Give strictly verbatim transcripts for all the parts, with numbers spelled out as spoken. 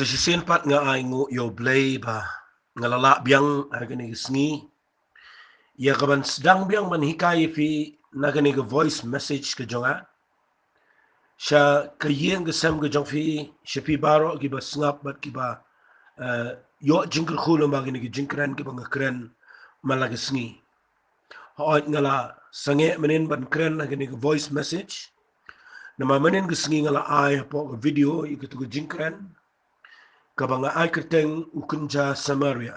Sa shisien pat nga ai nguh ïa U Blei ba nga la lah biang ha kane ka sngi ïa ka ban sdang biang ban hikai ïa phi na kane ka voice message ka jong nga sha ka ïing ka sem ka jong phi, sha phi baroh kiba sngap bad kiba, eh, ïoh jingkyrkhu lyngba kane ka jingkren kaba nga kren man la ka sngi. Hooid, nga la sangeh mynnin ban kren ha kane ka voice message. Namar mynnin ka sngi nga la ai hapoh ka video ïa katu ka jingkren kaba nga ai kyrteng U Kynja Samaria.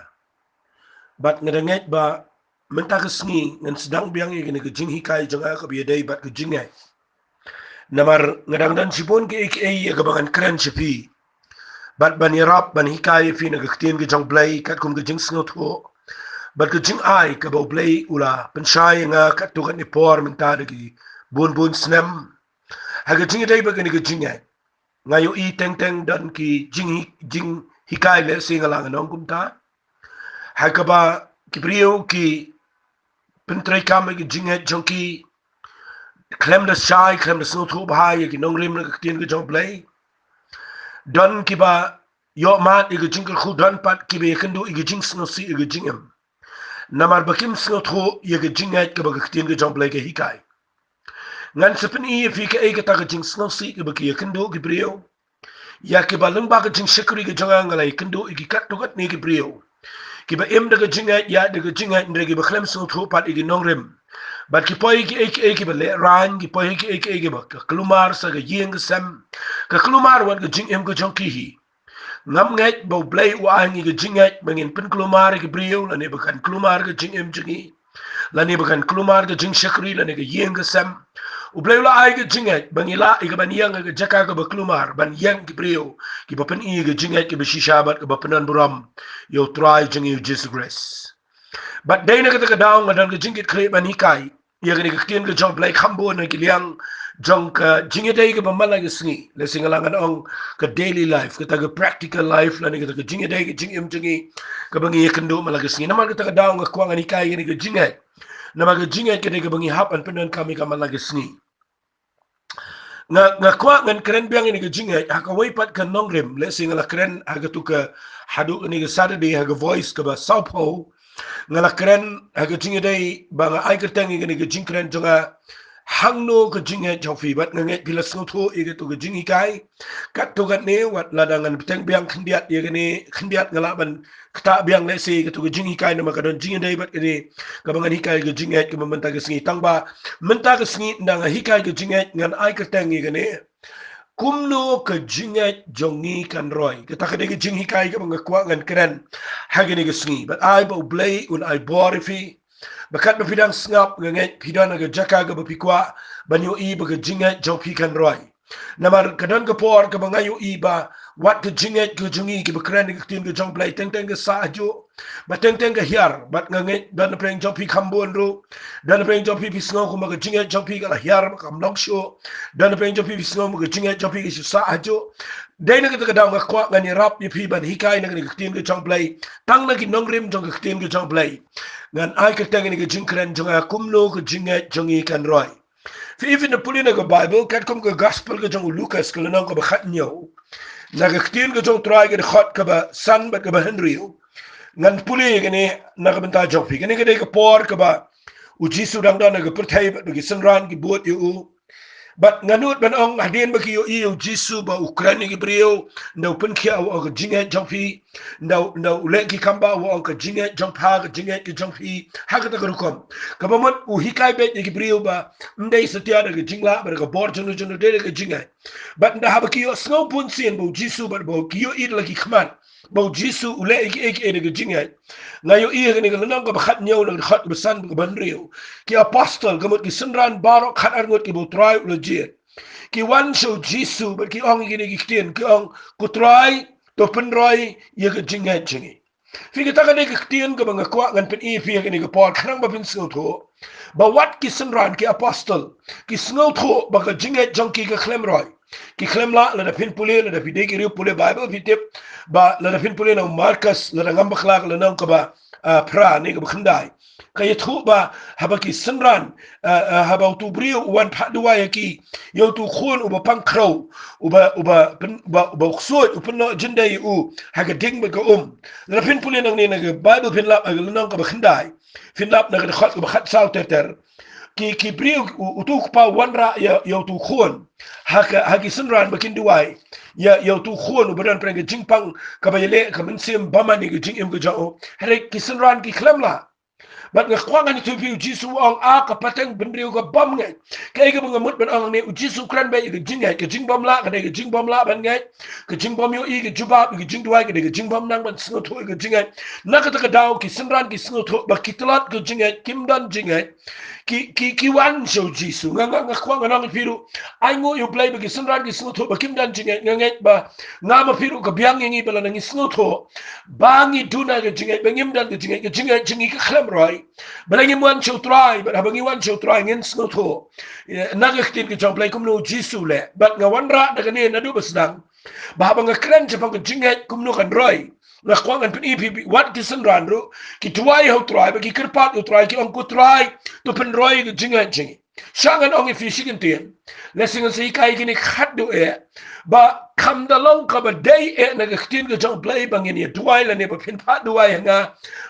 Bad nga da ngeit ba mynta ka sngi ngan sdang biang ïa kane ka jinghikai jong nga kaba ïadei bad ka jingngeit. Namar nga dang don shibun kiei kiei ïa kaba ngan kren sha phi bad ban ïarap ban hikai ïa phi na ka ktien ka jong U Blei katkum ka jingsngewthuh bad ka jingai kaba U Blei u la pynshai ïa nga katto katne por mynta da ki bun bun snem. Ha ka jingïadei bad kane ka jingngeit, nga ïohi teng teng don ki jinghi-, jinghikai, lehse nga lah ngan ong kumta, ha kaba ki briew ki pyntreikam ïa ka jingngeit jong ki khlem da shai, khlem da sngewthuh bha ïa ki nongrim na ka ktien ka jong U Blei. Don kiba ïoh mad ïa ka jingkyrkhu, don pat kiba ïakynduh ïa ka jingsngewsih ïa ka jingim. Namar ba kim sngewthuh ïa ka jingngeit kaba ka ktien ka jong U Blei ka hikai. Ngan sa pyni ïa phi kaei kata ka jingsngewsih kaba ki ïakynduh ki briew, ïa kiba lyngba ka jingshakri ka jong nga nga la ïakynduh ïa ki katto katne ki briew kiba im da ka jingngeit, ïaid da ka jingngeit, hynrei kiba khlem sngewthuh pat ïa ki nongrim. Bad ki poi kiei kiei kiba lehraiñ, ki poi kiei kiei kiba ka kulmar sa ka ïing ka sem, ka kulmar wat ka jingim ka jong ki hi. Ngam ngeit ba U Blei u ai ngi ka jingngeit ba ngin pynkulmar ïa ki briew, lane ba kan kulmar ka jingim jong ngi, lane ba kan kulmar ka jingshakri, lane ka ïing ka sem. U Blei u la ai ka jingngeit ba ngi lah ïa ka ban ïeng ha ka jaka kaba kulmar, ban ïeng ki briew kiba pyni ïa ka jingngeit kaba shisha bad kaba pyndonburom ïa U Trai jong ngi U Jisu Khrist. Bad dei na kata ka daw nga don ka jingkitkhlieh ban hikai ïa kane ka ktien ka jong U Blei kham bun na ki liang jong ka jingïadei kaba man la ka sngi, lehse nga lah ngan ong ka daily life, kata ka practical life, lane kata ka jingïadei ka jingim jong ngi kaba ngi ïakynduh man la ka sngi. Namar kata ka daw nga kwah ngan hikai ïa kane ka jingngeit. Namar ka jingngeit ka dei kaba ngi hap ban pyndonkam ïa ka man la ka sngi. Nga, nga kwah ngan kren biang ïa kane ka jingngeit ha kawei pat ka nongrim, lehse nga la kren ha katu ka, haduh kane ka Saturday ha ka voice kaba sawphew. Nga la kren ha ka jingïadei ba nga ai kyrteng ïa kane ka jingkren jong nga, hangno ka jingngeit jong phi, bad nga ngeit phi la sngewthuh ïa katu ka jinghikai. Katto katne, wat lada ngan bteng biang khyndiat ïa kane, khyndiat nga lah ban ktah biang, lehse, katu ka jinghikai namar ka don jingïadei bad kane kaba ngan hikai ka jingngeit kaba mynta ka sngi. Tangba mynta ka sngi ynda nga hikai ka jingngeit ngan ai kyrteng ïa kane, Kumno ka jingngeit jong ngi kan roi. Kata ka dei ka jinghikai kaba nga kwah ngan kren ha kane ka sngi. Bad ai ba U Blei un ai bor ïa phi ba katba phi dang sngap, nga ngeit phi don ha ka jaka kaba phi kwah ban ïohi ba ka jingngeit jong phi kan roi. Namar ka don ka por kaba nga ïohi ba wat ka jingngeit ka jong ngi kiba kren ïa ka ktien ka jong U Blei teng teng ka sah hajuh, ba teng teng ka hiar. Bad nga ngeit don napdeng jong phi kham bun ruh, don napdeng jong phi phi sngew kumba ka jingngeit jong phi ka la hiar, ba kam long shuh. Don napdeng jong phi phi sngew ba ka jingngeit jong phi ka shu sah hajuh. Dei na kata ka daw nga kwah ngan ïarap ïa phi ban hikai na kane ka ktien ka jong U Blei tang na ki nongrim jong ka ktien ka jong U Blei. Ngan ai kyrteng ïa kane ka jingkren jong nga, Kumno ka jingngeit jong ngi kan roi. Phi, phin da pule na ka Baibl katkum ka Gospel ka jong u Lukas, ka lynnong kaba khathynñiew, na ka ktien ka jong U Trai ka dkhot kaba san bad kaba hynriew. Ngan pule ïa kane na ka bynta jong phi. Kane ka dei ka por kaba U Jisu dang don ha ka pyrthei bad ba ki synran ki bud ïa u. Bad nga nud ban ong, hadien ba ki ïohi ïa U Jisu ba u kren ïa ki briew, ynda u pynkhiah u ong, Ka jingngeit jong phi, ynda u, ynda u leh ki kam bah u ong, Ka jingngeit jong pha, ka jingngeit ka jong phi, ha kata ka rukom. Kaba mut u hikai beit ïa ki briew ba ym dei satia da ka jinglah bad da ka bor jong u, jong u, dei da ka jingngeit. Bad ynda haba ki ïohsngew bunsien ba U Jisu, bad ba ki ïohi da la ki khmat ba U Jisu u leh ïa kiei kiei da ka jingngeit. Nga ïohi ha kane ka lynnong kaba khathynñiew na ka dkhot kaba san bad kaba hynriew, ki apostol, ka mut ki synran baroh khatar ngut kiba U Trai u la jied, ki wan sha U Jisu bad ki ong ïa kine ki ktien, ki ong, Ko Trai, to pynroi ïa ka jingngeit jong ngi. Phi, kata ka dei ka ktien kaba nga kwah ngan pyni ïa phi ha kane ka por, khnang ba phin sngewthuh ba wat ki synran, ki apostol, ki sngewthuh ba ka jingngeit jong ki ka khlem roi. Ki khlem lah. Lada phin pule, lada phi dei ki riew pule Baibl, phi tip ba lada phin pule na u Markos, lada ngam bakla, ka lynnong kaba, ah, phra ne kaba khyndai, Ka ïathuh ba haba ki synran, eh, eh, haba utu u briew u wan phah duwai ïa ki, ïa utu u khun uba pang khrew, uba, uba pyn-, uba, uba ksuid, u pynnoh jyndei ïa u ha ka ding bad ka um. Lada phin pule nangne na ka Baibl phin lap ha ka lynnong kaba khyndai, phin lap na ka dkhot kaba khatsaw ter ter. Ki, ki briew, u, utu u kpa u wanrah ïa, ïa utu u khun ha ka, ha ki synran ba kin duwai ïa, ïa utu u khun uba don pdeng ka jingpang kaba ïaleh ka mynsiem bymman ïa ka jingim ka jong u. Hynrei ki synran ki khlem lah. Bad nga kwah ngan ïathuh ïa phi, u Jisu u ong, a ka pateng bynriew ka bym ngeit. Kaei kaba nga mut ban ong hangne, u Jisu u kren beit ïa ka jingngeit, ka jingbymlah ka dei ka jingbymlah ban ngeit, ka jingbym ïohi ka jubab, ïa ka jingduwai ka dei ka jingbymnang ban sngewthuh ïa ka jingngeit. Na kata ka daw ki synran ki sngewthuh ba ki tlot ka jingngeit, kim don jingngeit. Ki, ki, ki wan sha u Jisu. Nga, nga, nga kwah ngan ong ïa phi ruh, ai nguh ïa U Blei ba ki synran ki sngewthuh ba kim don jingngeit. Nga ngeit ba ngam ma phi ruh ka biang ïa ngi ba lada ngi sngewthuh ba ngi duna ka jingngeit, ba ngim don ka jingngeit, ka jingngeit jong ngi ka khlem roi. Balei ngim wan sha U Trai? Bad haba ngi wan sha U Trai ngin sngewthuh, eh, na ka ktien ka jong U Blei kumno u Jisu u leh. Bad nga wanrah da kane naduh ba sdang, ba haba nga kren shaphang ka jingngeit kumno kan roi, nga kwah ngan pyni ïa phi, wat ki synran ruh ki duwai ha U Trai, ba ki kyrpad ïa U Trai, ki ong, ko Trai, to pynroi ka jingngeit jong ngi. Sha ngan ong ïa phi shi kyntien. Lehse ngan sa hikai kine khatduh eh, ba kam da long kaba dei eh na ka ktien ka jong U Blei ba ngin ïa duwai lane ba phin phah duwai ha nga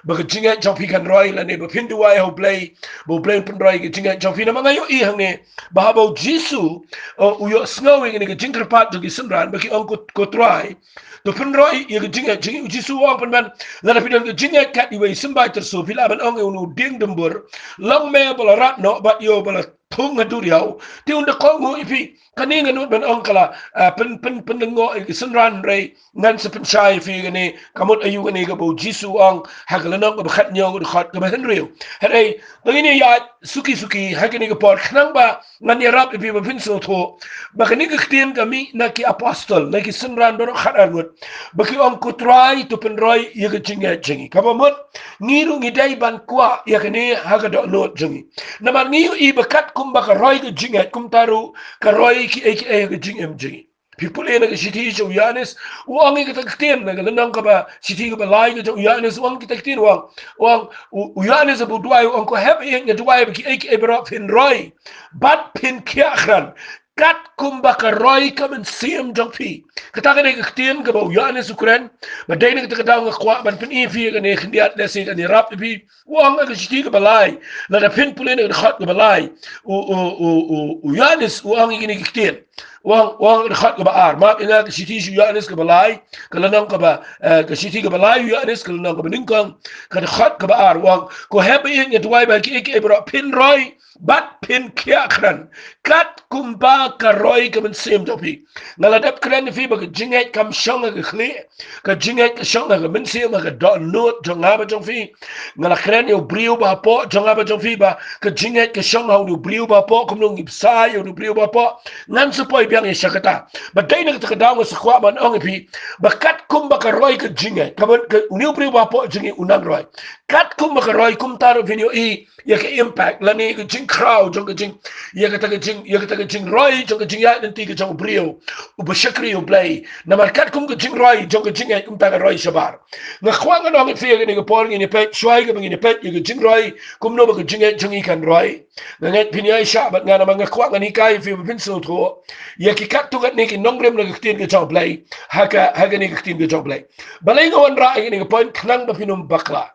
ba ka jingngeit jong phi kan roi, lane ba phin duwai ha U Blei ba U Blei un pynroi ka jingngeit jong phi. Namar nga ïohi hangne ba haba u Jisu, uh, u ïohsngew ïa kane ka jingkyrpad jong ki synran ba ki ong, ko, ko Trai, to pynroi ïa ka jingngeit jong ngi, u Jisu u ong pynban, lada phi don ka jingngeit kat iwei symbai tyrso, phi lah ban ong ïa une u dieng dymbur, long me ba la rat noh bad ïoh ba la thung ha duriaw, te un da kohnguh ïa phi. Kane nga nud ban ong ka la, ah, pyn, pyn, pynlyngngoh ïa ki synran, hynrei ngan sa pynshai ïa phi kane, ka mut aïu kane kaba u Jisu u ong ha ka lynnong kaba khathynñiew, ka dkhot kaba hynriew. Hynrei ba ngin ïa ïaid suki suki ha kane ka por khnang ba ngan ïarap ïa phi ba phin sngewthuh ba kane ka ktien ka mih na ki apostol, na ki synran baroh khatar ngut, ba ki ong, ko Trai, to pynroi ïa ka jingngeit jong ngi. Kaba mut ngi ruh ngi dei ban kwah ïa kane ha ka dohnud jong ngi. Namar ngi ïohi ba katkum ba ka roi ka jingngeit, kumta ruh ka roi kiei kiei ha ka jingim jong ngi. Phi pule na ka shithi jong u Ïoannis, u ong ïa kata ka ktien, na ka lynnong kaba, shithi kaba lai ka jong u Ïoannis, u ong kita ka ktien, u ong, u ong, u, u Ïoannis haba u duwai, u ong, ko hep ïeit, nga duwai ba kiei kiei baroh phin roi bad phin khiah kren, katkum ba ka roi ka mynsiem jong phi. Kata ka dei ka ktien kaba u Ïoannis u kren. Ba dei na kata ka daw nga kwah ban pyni ïa phi kane khyndiat, lehse kan ïarap ïa phi. U ong ha ka shithi kaba lai, lada phin pule na ka dkhot kaba lai, u, u, u, u, u Ïoannis u ong ïa kine ki ktien. U ong, u ong ha ka dkhot kaba ar. Map ïa nga, ka shithi sha u Ïoannis kaba lai, ka lynnong kaba, eh, ka shithi kaba lai u Ïoannis, ka lynnong kaba nyngkong, ka dkhot kaba ar. U ong, ko hep ïeit, nga duwai ba kiei kiei baroh phin roi bad phin khiah kren, katkum ba ka roi ka mynsiem jong phi. Nga la dep kren ïa phi ba ka jingngeit kam shong ha ka khlieh, ka jingngeit ka shong ha ka mynsiem, ha ka dohnud jong nga bad jong phi. Nga la kren ïa u briew ba hapoh jong nga bad jong phi, ba ka jingngeit ka shong ha une u briew ba hapoh, kumno ngi bsa ïa une u briew ba hapoh. Ngan sa poi biang ïa sha kata. Ba dei na kata ka daw nga sa kwah ban ong ïa phi ba katkum ba ka roi ka jingngeit, kaba, ka, une u briew ba hapoh jong ngi u nang roi. Katkum ba ka roi, kumta ruh phin ïohi ïa ka impact lane ka jingkhraw jong ka jing, ïa kata ka jing, ïa kata ka jingroi jong ka jingïaid lynti ka jong u briew uba shakri U Blei. Namar katkum ka jingroi jong ka jingngeit, kumta ka roi shabar. Nga kwah ngan ong ïa phi ha kane ka por, ngin ïa peit, shuwa kaba ngin ïa peit ïa ka jingroi, kumno ba ka jingngeit jong ngi kan roi. Nga ngeit phin ïaishah bad nga, namar nga kwah ngan hikai ïa phi ba phin sngewthuh ïa ki katto katne ki nongrim na ka ktien ka jong U Blei, ha ka, ha kane ka ktien ka jong U Blei. Balei nga wanrah ïa kane ka point? Khnang ba phin ym bakla.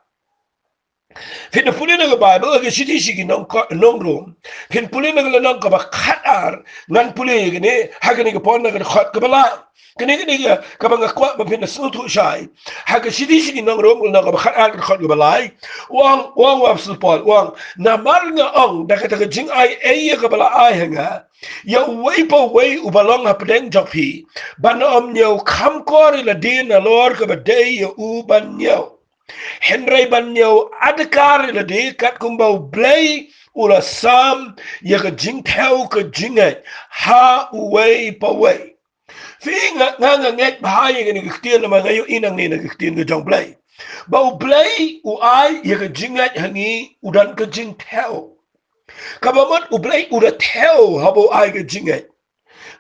Phin da pule na ka Baibl, ha ka shithi sha ki nong ko-, nong Rom, phin pule na ka lynnong kaba khatar, ngan pule ïa kane, ha kane ka por na ka dkhot kaba lai. Kane, kane ka, kaba nga kwah ba phin da sngewthuh shai. Ha ka shithi sha ki nong Rom, lynnong kaba khatar, ka dkhot kaba lai. U ong, u ong u Apostol Paul, u ong, namar nga ong da kata ka jingai ei ïa kaba la ai ha nga ïa uwei pa uwei uba long hapdeng jong phi, ban ym ñiew kham kor ïa lade nalor kaba dei ïa u ban ñiew. Hynrei ban ñiew adkar ïa lade katkum ba U Blei u la sam ïa ka jingthew ka jingngeit ha uwei pa uwei. Phi, nga, nga, nga ngeit bha ïa kane ka ktien, namar nga ïohi nangne na ka ktien ka jong U Blei ba U Blei u ai ïa ka jingngeit ha ngi, u don ka jingthew. Kaba mut U Blei u da thew haba u ai ka jingngeit.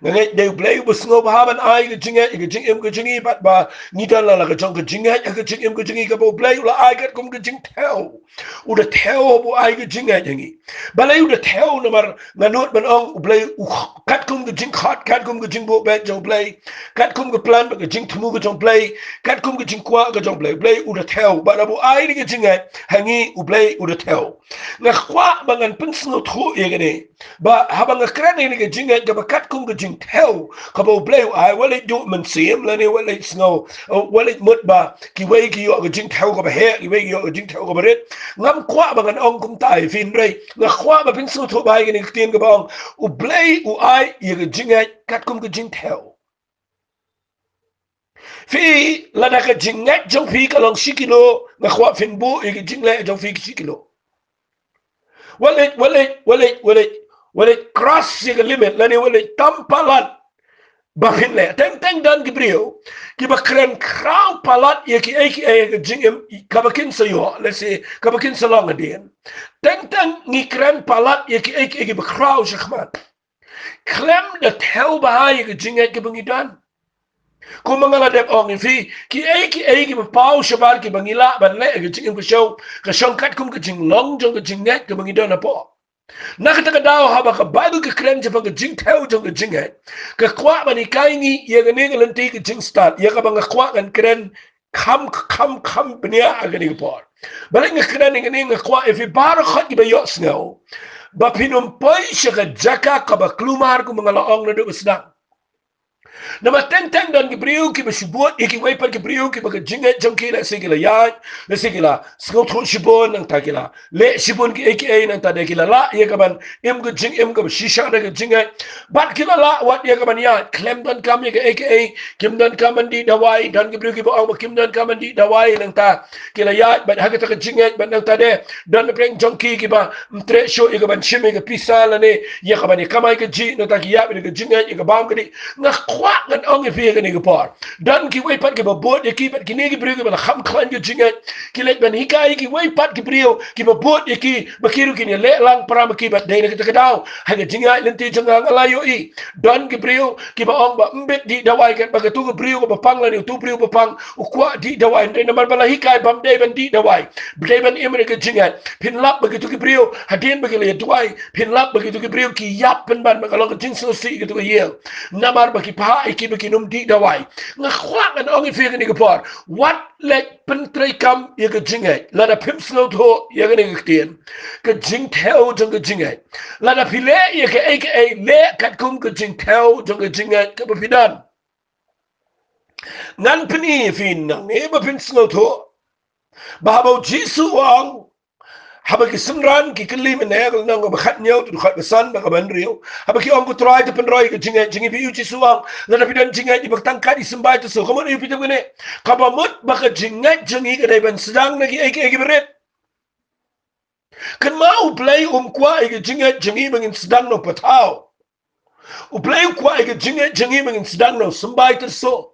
Nga ngeit dei U Blei uba sngewbha ban ai ka jingngeit ïa ka jingim ka jong ngi, bad ba ngi don la la ka jong ka jingngeit ïa ka jingim ka jong ngi kaba U Blei u la ai katkum ka jingthew. U da thew ba u ai ka jingngeit ïa ngi. Balei u da thew? Namar nga nud ban ong U Blei u, katkum ka jingkhot, katkum ka jingbuh beit jong U Blei, katkum ka plan bad ka jingthmu ka jong U Blei, katkum ka jingkwah ka jong U Blei, U Blei u da thew. Bad haba u ai ïa ka jingngeit ha ngi, U Blei u da thew. Nga kwah ba ngan pynsngewthuh ïa kane, ba haba nga kren ïa kane ka jingngeit kaba katkum ka jingthew kaba U Blei u ai, wat leit duh mynsiem lane wat leit sngew, wat leit mut ba kiwei ki ïoh ka jingthew kaba heh, kiwei ki ïoh ka jingthew kaba rit. Ngam kwah ba ngan ong kumta ïa phi, hynrei nga kwah ba phin sngewthuh bha ïa kane ka ktien kaba ong U Blei u ai ïa ka jingngeit katkum ka jingthew. Phi, lada ka jingngeit jong phi ka long shi kilo, nga kwah phin buh ïa ka jingleh jong phi ka shi kilo. Wat leit, wat leit, wat leit, wat leit, wat leit cross ïa ka limit lane wat leit tam palat ba phin leh. Teng teng don ki briew kiba kren khraw palat ïa kiei kiei ha ka jingim kaba kin sa ïoh, lehse kaba kin sa long hadien. Teng teng ngi kren palat ïa kiei kiei kiba khraw shakhmat. Khlem da thew bha ïa ka jingngeit kaba ngi don. Kumba nga la dep ong ïa phi, kiei kiei kiba paw shabar kiba ngi lah ban leh ha ka jingim ka shong, ka shong katkum ka jinglong jong ka jingngeit kaba ngi don hapoh. Na kata ka daw haba ka Baibl ka kren shaphang ka jingthew jong ka jingngeit, ka kwah ban hikai ngi ïa kane ka lynti ka jingstad ïa kaba nga kwah ngan kren kham kham kham bniah ha kane ka por. Balei nga kren ïa kane? Nga kwah ïa phi baroh khoit kiba ïohsngew ba phin ym poi sha ka jaka kaba kulmar kumba nga la ong naduh ba sdang. Namar teng teng don ki briew kiba shu bud ïa kiwei pat ki briew kiba ka jingngeit jong ki lehse ki la ïaid, lehse ki la sngewthuh shibun, nangta ki la leh shibun kiei kiei, nangta de ki la lah ïa kaban im ka jingim kaba shisha da ka jingngeit. Bad ki la lah wat ïa kaban ïaid khlem donkam ïa kaei kaei, kim donkam ban dih dawai. Don ki briew kiba ong ba kim donkam ban dih dawai, nangta ki la ïaid bad ha kata ka jingngeit. Bad nangta de don na pdeng jong ki kiba ym treh shuh ïa kaban shim ïa ka pisa lane ïa kaban ïa kamai kajih, nangta ki ïap ïa ka jingngeit ïa ka bam ka dih. Nga kwah ngan ong ïa phi ha kane ka por, don kiwei pat kiba bud ïa ki, bad kine ki briew kiba la kham khlaiñ ka jingngeit ki leit ban hikai ïa kiwei pat ki briew kiba bud ïa ki ba ki ruh kin ïaleh lang para ma ki. Bad dei na kata ka daw ha ka jingïaid lynti jong nga, nga la ïohi don ki briew kiba ong ba ym bit dih dawai, katba katu ka briew kaba pang lane utu u briew ba pang u kwah dih dawai, hynrei namar ba la hikai ba ym dei ban dih dawai, ba dei ban im ïa ka jingngeit. Phin lap ba kitu ki briew hadien ba ki la ïa duwai, phin lap ba kitu ki briew ki ïap pynban, ba ka long ka jingsngewsih ïa kitu ki ïing, namar ba ki phah ïa ki ba kin ym dih dawai. Nga kwah ngan ong ïa phi ha kane ka por, wat leit pyntreikam ïa ka jingngeit lada phim sngewthuh ïa kane ka ktien, ka jingthew jong ka jingngeit. Lada phi leh ïa kaei kaei, leh katkum ka jingthew jong ka jingngeit kaba phi don. Ngan pyni ïa phi nangne ba phin sngewthuh ba haba U Jisu u ong, haba ki synran ki kylli mynne ka lynnong kaba khathynñiew, dkhot ba san bad kaba hynriew, haba ki ong, Ko Trai, to pynroi ïa ka jingngeit jong ngi. Phi ïohi U Jisu u ong, lada phi don jingngeit ïa ba tang kat i symbai tyrso. Ka mut ïa phi tip kane, kaba mut ba ka jingngeit jong ngi ka dei ban sdang na kiei kiei kiba rit. Kynmaw, U Blei um kwah ïa ka jingngeit jong ngi ba ngin sdang na u pathaw. U Blei u kwah ïa ka jingngeit jong ngi ba ngin sdang na u symbai tyrso.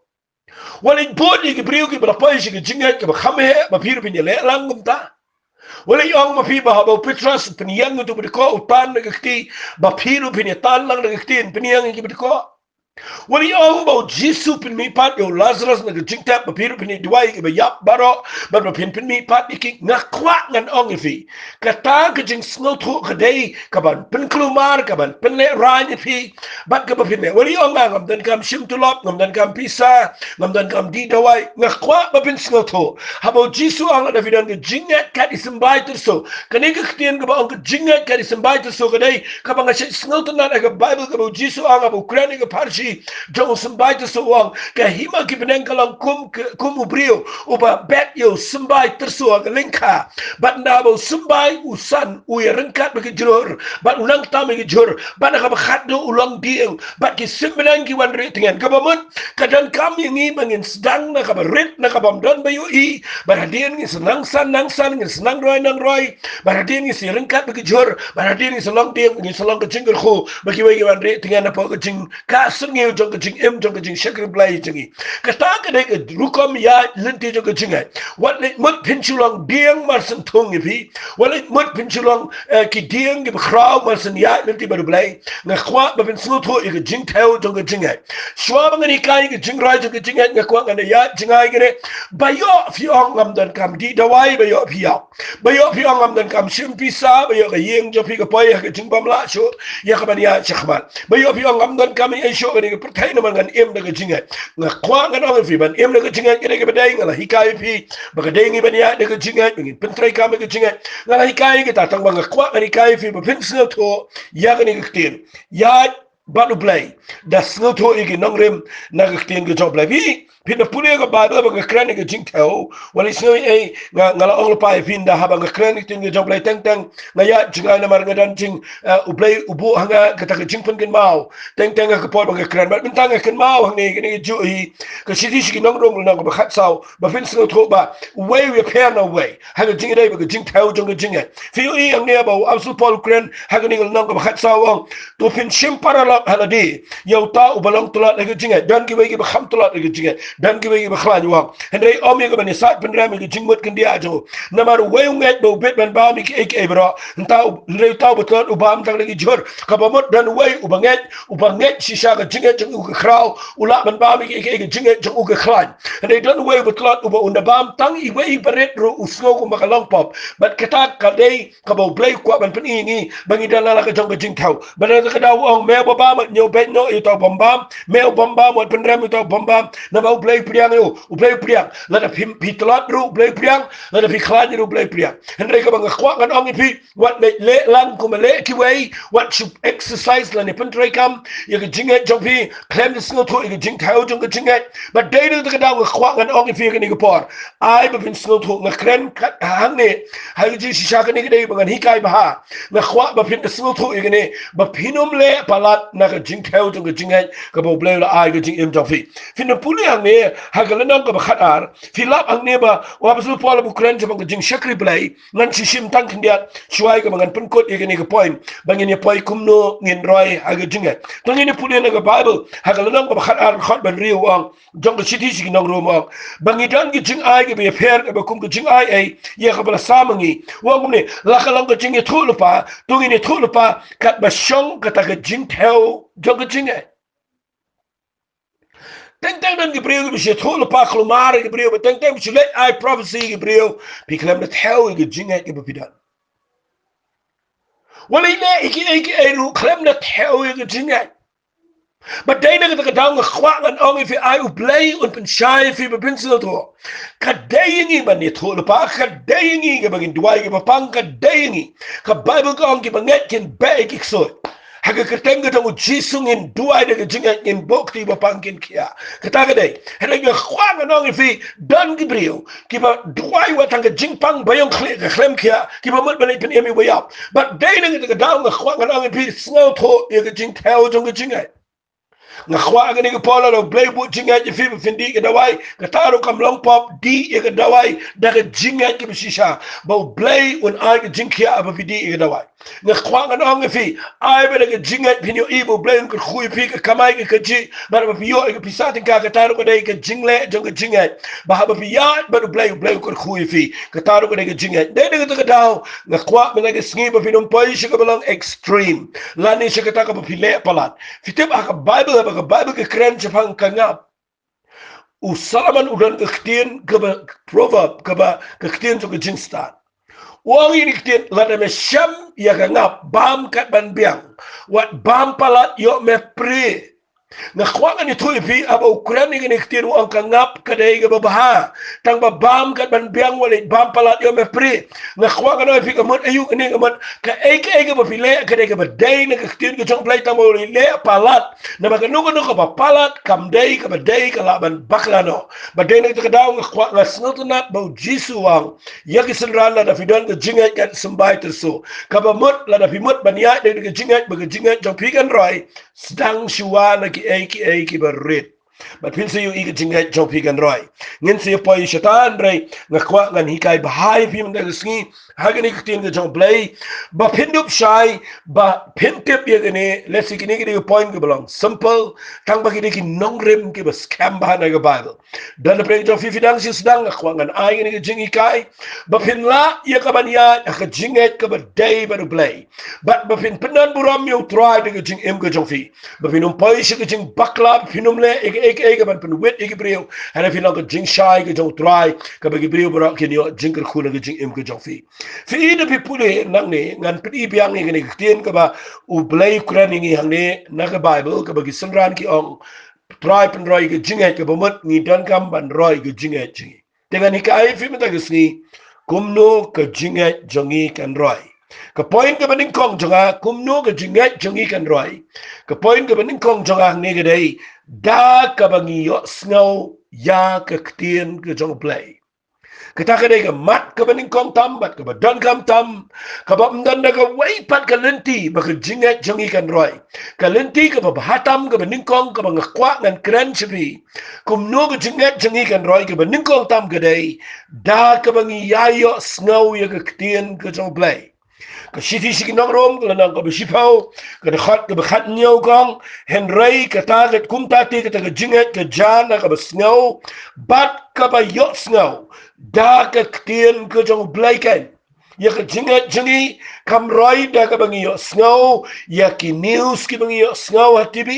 Wat leit bud ïa ki briew kiba la poi sha ka jingngeit kaba kham heh ba phi ruh phin ïaleh lang kumta. Wat leit ong ma phi ba haba u Petros u pynïeng ïa uto ba dkoh, u tan na ka kti, ba phi ruh phin ïa tan lang na ka kti, pynïeng ïa kiba dkoh. Wat leit ong ba U Jisu u pynmihpat ïa u Lasarus na ka jingtep, ba phi ruh phin ïa duwai ïa kiba ïap baroh, bad ba phin pynmihpat ïa ki. Nga kwah ngan ong ïa phi, kata ka jingsngewthuh ka dei kaban pynkulmar, kaban pynlehraiñ ïa phi bad kaba phin leh. Wat leit ong, Nga ngam donkam shim tulop, ngam donkam pisa, ngam donkam dih dawai. Nga kwah ba phin sngewthuh, haba U Jisu u ong, lada phi don ka jingngeit kat i symbai tyrso, kane ka ktien kaba ong ka jingngeit kat i symbai tyrso ka dei kaba nga shait sngewtynnat ha ka Baibl, kaba U Jisu u ong haba u kren ïa ka pharshi jong u symbai tyrso, u ong, Ka hima ki bneng ka long kum, kum u briew uba bet ïa u symbai tyrso ha ka lyngkha. Bad ynda ba u symbai u san, u ïaryngkat bad ki jhur, bad u nang tam ïa ki jhur, bad na kaba khatduh u long dieng, bad ki sim bneng ki wan rieh tngen. Kaba mut, ka donkam ïa ngi ba ngin sdang na kaba rit, na kaba ym don ba ïohi, bad hadien ngin sa nang san nang san, ngin sa nang roi nang roi, bad hadien ngin sa ïaryngkat bad ki jhur, bad hadien ngin sa long dieng, ngin sa long ka jingkyrkhu, ba kiwei ki wan rieh tngen hapoh ka jing, ka syn jingïasngewthuh jong ka jingim jong ka jingshakri Blei jong ngi. Kata ka dei ka rukom ïaid lynti jong ka jingngeit. Wat leit mut phin shu long dieng mar sngewthuh ïa phi. Wat leit mut phin shu long, eh, ki dieng kiba khraw mar sngewthuh ïaid lynti bad U Blei. Nga kwah ba phin sngewthuh ïa ka jingthew jong ka jingngeit. Shuwa ba ngan hikai ka jingrai jong ka jingngeit nga kwah ngan ïaid jngai kane. Ba ïoh phi ong ngam donkam dih dawai, ba ïoh phi ïoh. Ba ïoh phi ong ngam donkam shim pisa, ba ïoh ka ïing jong phi ka poi ha ka jingbymlah shuh ïa ka ban ïaid shakhmat. Ba ïoh phi ong ngam donkam ïa shuh kane ka pyrthei namar ngan im da ka jingngeit. Nga kwah ngan ong ïa phi ban im da ka jingngeit ka dei kaba dei, nga la hikai ïa phi ba ka dei ngi ban ïaid da ka jingngeit, ba ngin pyntreikam ïa ka jingngeit. Nga la hikai kita tang ba nga kwah ngan hikai ïa phi ba phin sngewthuh ïa kane ka ktien. Ïaid bad U Blei da sngewthuh ïa ki nongrim na ka ktien ka jong U Blei. Phi, phin da pule ka Baibl ba nga kren ïa ka jingthew. Wat la sngew ei, nga, nga la ong lypa ïa phi ynda haba nga kren ïa ka ktien ka jong U Blei teng teng nga ïaid jngai namar nga don jing, eh, U Blei u buh ha nga kata ka jingpynkynmaw. Teng teng ha ka por ba nga kren bad mynta nga kynmaw hangne kane ka juh hi. Ka shithi sha ki nong Rom lynnong kaba khatsaw, ba phin sngewthuh ba uwei u ïapher na uwei ha ka jingïadei bad ka jingthew jong ka jingngeit. Phi ïohi hangne ba u Apostol Paul u kren ha kane ka lynnong kaba khatsaw u ong, to phin shim paralok ha lade ïa uta uba long tlot ha ka jingngeit. Don kiwei kiba kham tlot ha ka jingngeit, don kiwei kiba khlaiñ, u ong. Hynrei ym ïa ka ban ïasaid pynrem ïa ka jingmut khyndiat jong u. Namar uwei u ngeit ba u bit ban bam ïa kiei kiei baroh. Hynta u, hynrei uta uba tlot u bam tang da ki jhur. Kaba mut don uwei uba ngeit, uba ngeit shisha ka jingngeit jong u ka khraw, u lah ban bam ïa kiei kiei ka jingngeit jong u ka khlaiñ. Hynrei don uwei uba tlot uba un da bam tang iwei i barit ruh u sngew kumba ka long pop. Bad kata ka dei kaba U Blei u kwah ban pyni ïa ngi ba ngi don la ka jong ka jingthew. Bad na kata ka daw u ong, me uba bam, ñiew beit noh ïa uta u bym bam. Me u bym bam, wat pynrem ïa uta u bym bam. Namar U Blei u pdiang ïa u, U Blei u pdiang. Lada phi, phi tlot ruh U Blei u pdiang, lada phi khlaiñ ruh U Blei u pdiang. Hynrei kaba nga kwah ngan ong ïa phi, wat leh, leh lang kumba leh kiwei, wat shu exercise lane pyntreikam ïa ka jingngeit jong phi khlem da sngewthuh ïa ka jingthew jong ka jingngeit. Bad dei na kata ka daw nga kwah ngan ong ïa phi ha kane ka por, ai ba phin sngewthuh. Nga kren kat hangne ha ka jingshisha kane ka dei ba ngan hikai bha. Nga kwah ba phin da sngewthuh ïa kane, ba phin ym leh palat na ka jingthew jong ka jingngeit kaba U Blei u la ai ka jingim jong phi. Phin da pule hangne ha ka lynnong kaba khatar, phi lap hangne ba u Apostol Paul u kren shaphang ka jingshakri Blei. Ngan shu shim tang khyndiat shuwa ïa kaba ngan pynkut ïa kane ka point ba ngin ïa poi kumno ngin roi ha ka jingngeit. To ngin ïa pule na ka Baibl ha ka lynnong kaba khatar, dkhot ba hynriew u ong, jong ka shithi sha ki nong Rom u ong ba ngi don ka jingai kaba ïapher kaba kum ka jingai ei ïa kaba la sam ha ngi. U ong kumne, la ka long ka jingïathuhlypa, to ngin ïathuhlypa katba shong kata ka jingthew jong ka jingngeit. Teng teng don ki briew kiba shu ïathuhlypa, kulmar ki briew, ba teng teng ba shu leit ai prophecy ki briew. Phi khlem da thew ïa ka jingngeit kaba phi don. Wat leh ïa kiei kiei ruh khlem da thew ïa ka jingngeit. Bad dei na kata ka daw nga kwah ngan ong ïa phi, ai U Blei un pynshai ïa phi ba phin sngewthuh. Ka dei ïa ngi ban ïathuhlypa, ka dei ïa ngi kaba ngin duwai kaba pang, ka dei ïa ngi. Ka Baibl ka ong kiba ngeit kin beh ïa ki ksuid. Ha ka kyrteng ka jong U Jisu ngin duwai da ka jingngeit, ngin buh kti ba pang kin khiah. Kata ka dei. Hynrei nga kwah ngan ong ïa phi, don ki briew kiba duwai wat tang ka jingpang ba ïong khlieh ka khlem khiah, kiba mut ban leit pynim ïa u baïap. Bad dei na kata ka daw nga kwah ngan ong ïa phi, sngewthuh ïa ka jingthew jong ka jingngeit. Nga kwah ha kane ka por lada U Blei u buh jingngeit ïa phi ba phin dih ïa ka dawai, kata ruh kam long pop, dih ïa ka dawai da ka jingngeit kaba shisha ba U Blei un ai ka jingkhiah haba phi dih ïa ka dawai. Nga kwah ngan ong ïa phi, ai ba da ka jingngeit phin ïohi ba U Blei un kyrkhu ïa phi, ka kamai ka kajih, bad ba phi ïoh ïa ka pisa tyngka, kata ruh ka dei ka jingleh jong ka jingngeit. Ba haba phi ïaid bad U Blei, U Blei u kyrkhu ïa phi, kata ruh ka dei ka jingngeit. Dei na kata ka daw nga kwah mynta ka sngi ba phin ym poi sha kaba long extreme lane sha kata kaba phi leh palat. Phi tip ha ka Baibl, haba ka Baibl ka kren shaphang ka ngap, u Solomon u don ka ktien kaba proverb, kaba ka ktien jong ka jingstad. U ong ïa kane ka ktien, lada me shem ïa ka ngap, bam kat ban biang, wat bam palat, ïoh me prie. Nga kwah ngan ïathuh ïa phi, haba u kren ïa kane ka ktien u ong ka ngap ka dei kaba bha, tang ba bam kat ban biang, wat leit bam palat, ïoh me prie. Nga kwah ngan ong ïa phi, ka mut aïu kane, ka mut kaei kaei kaba phi leh ka dei kaba dei na ka ktien ka jong U Blei, tang ba wat leit leh palat. Namar kano kano kaba palat kam dei kaba dei, ka lah ban bakla noh. Bad dei na kata ka daw nga kwah, nga sngewtynnat ba U Jisu u ong ïa ki synran, lada phi don ka jingngeit kat symbai tyrso. Kaba mut lada phi mut ban ïaid da ka jingngeit ba ka jingngeit jong phi kan roi, sdang shuwa na kiei kiei kiba rit. Bad phin sa ïohi ka jingngeit jong phi kan roi. Ngin sa ïa poi sha ta, hynrei nga kwah ngan hikai bha ïa phi mynta ka sngi ha kane ka ktien ka jong U Blei, ba phin dup shai, ba phin tip ïa kane. Lehse kine ki dei ki point kiba long simple, tang ba ki dei ki nongrim kiba skhem bha na ka Bible. Don napdeng jong phi, phi dang shu sdang, nga kwah ngan ai kane ka jinghikai ba phin lah ïa ka ban ïaid ha ka jingngeit kaba dei bad U Blei, bad ba phin pyndon burom ïa U Trai da ka jingim ka jong phi, ba phin ym poi sha ka jingbakla, ba phin ym leh ïa kaei kaei ka ban pynwit ïa ki briew, hynrei phin long ka jingshai ka jong U Trai, kaba ki briew baroh kin ïoh jingkyrkhu na ka jingim ka jong phi. Phi i, da phi pule nangne, ngan pyni biang ïa kane ka ktien kaba U Blei u kren ïa ngi hangne na ka Bible, kaba ki synran ki ong, Trai pynroi ka jingngeit, kaba mut ngi donkam ban roi ka jingngeit jong ngi. Te ngan hikai ïa phi mynta ka sngi kumno ka jingngeit jong ngi kan roi. Ka point kaba nyngkong jong nga, kumno ka jingngeit jong ngi kan roi, ka point kaba nyngkong jong nga hangne ka dei, da kaba ngi ïohsngew ïa ka ktien ka jong U Blei. Kata ka dei ka mat kaba nyngkong tam bad kaba donkam tam, kaba ym don da kawei pat ka lynti ba ka jingngeit jong ngi kan roi. Ka lynti kaba bha tam, kaba nyngkong, kaba nga kwah ngan kren sha phi kumno ka jingngeit jong ngi kan roi, kaba nyngkong tam ka dei, da kaba ngi ïa ïohsngew ïa ka ktien ka jong U Blei. Ka shithi sha ki nong Rom, ka lynnong kaba shiphew, ka dkhot kaba khathynñiew ka ong, hynrei kata, kumta te kata ka jingngeit ka jan ha kaba sngew bad kaba ïohsngew da ka ktien ka jong U Blei. Kane ïa ka jingngeit jong ngi kam roi da kaba ngi ïohsngew ïa ki news kiba ngi ïohsngew ha T V.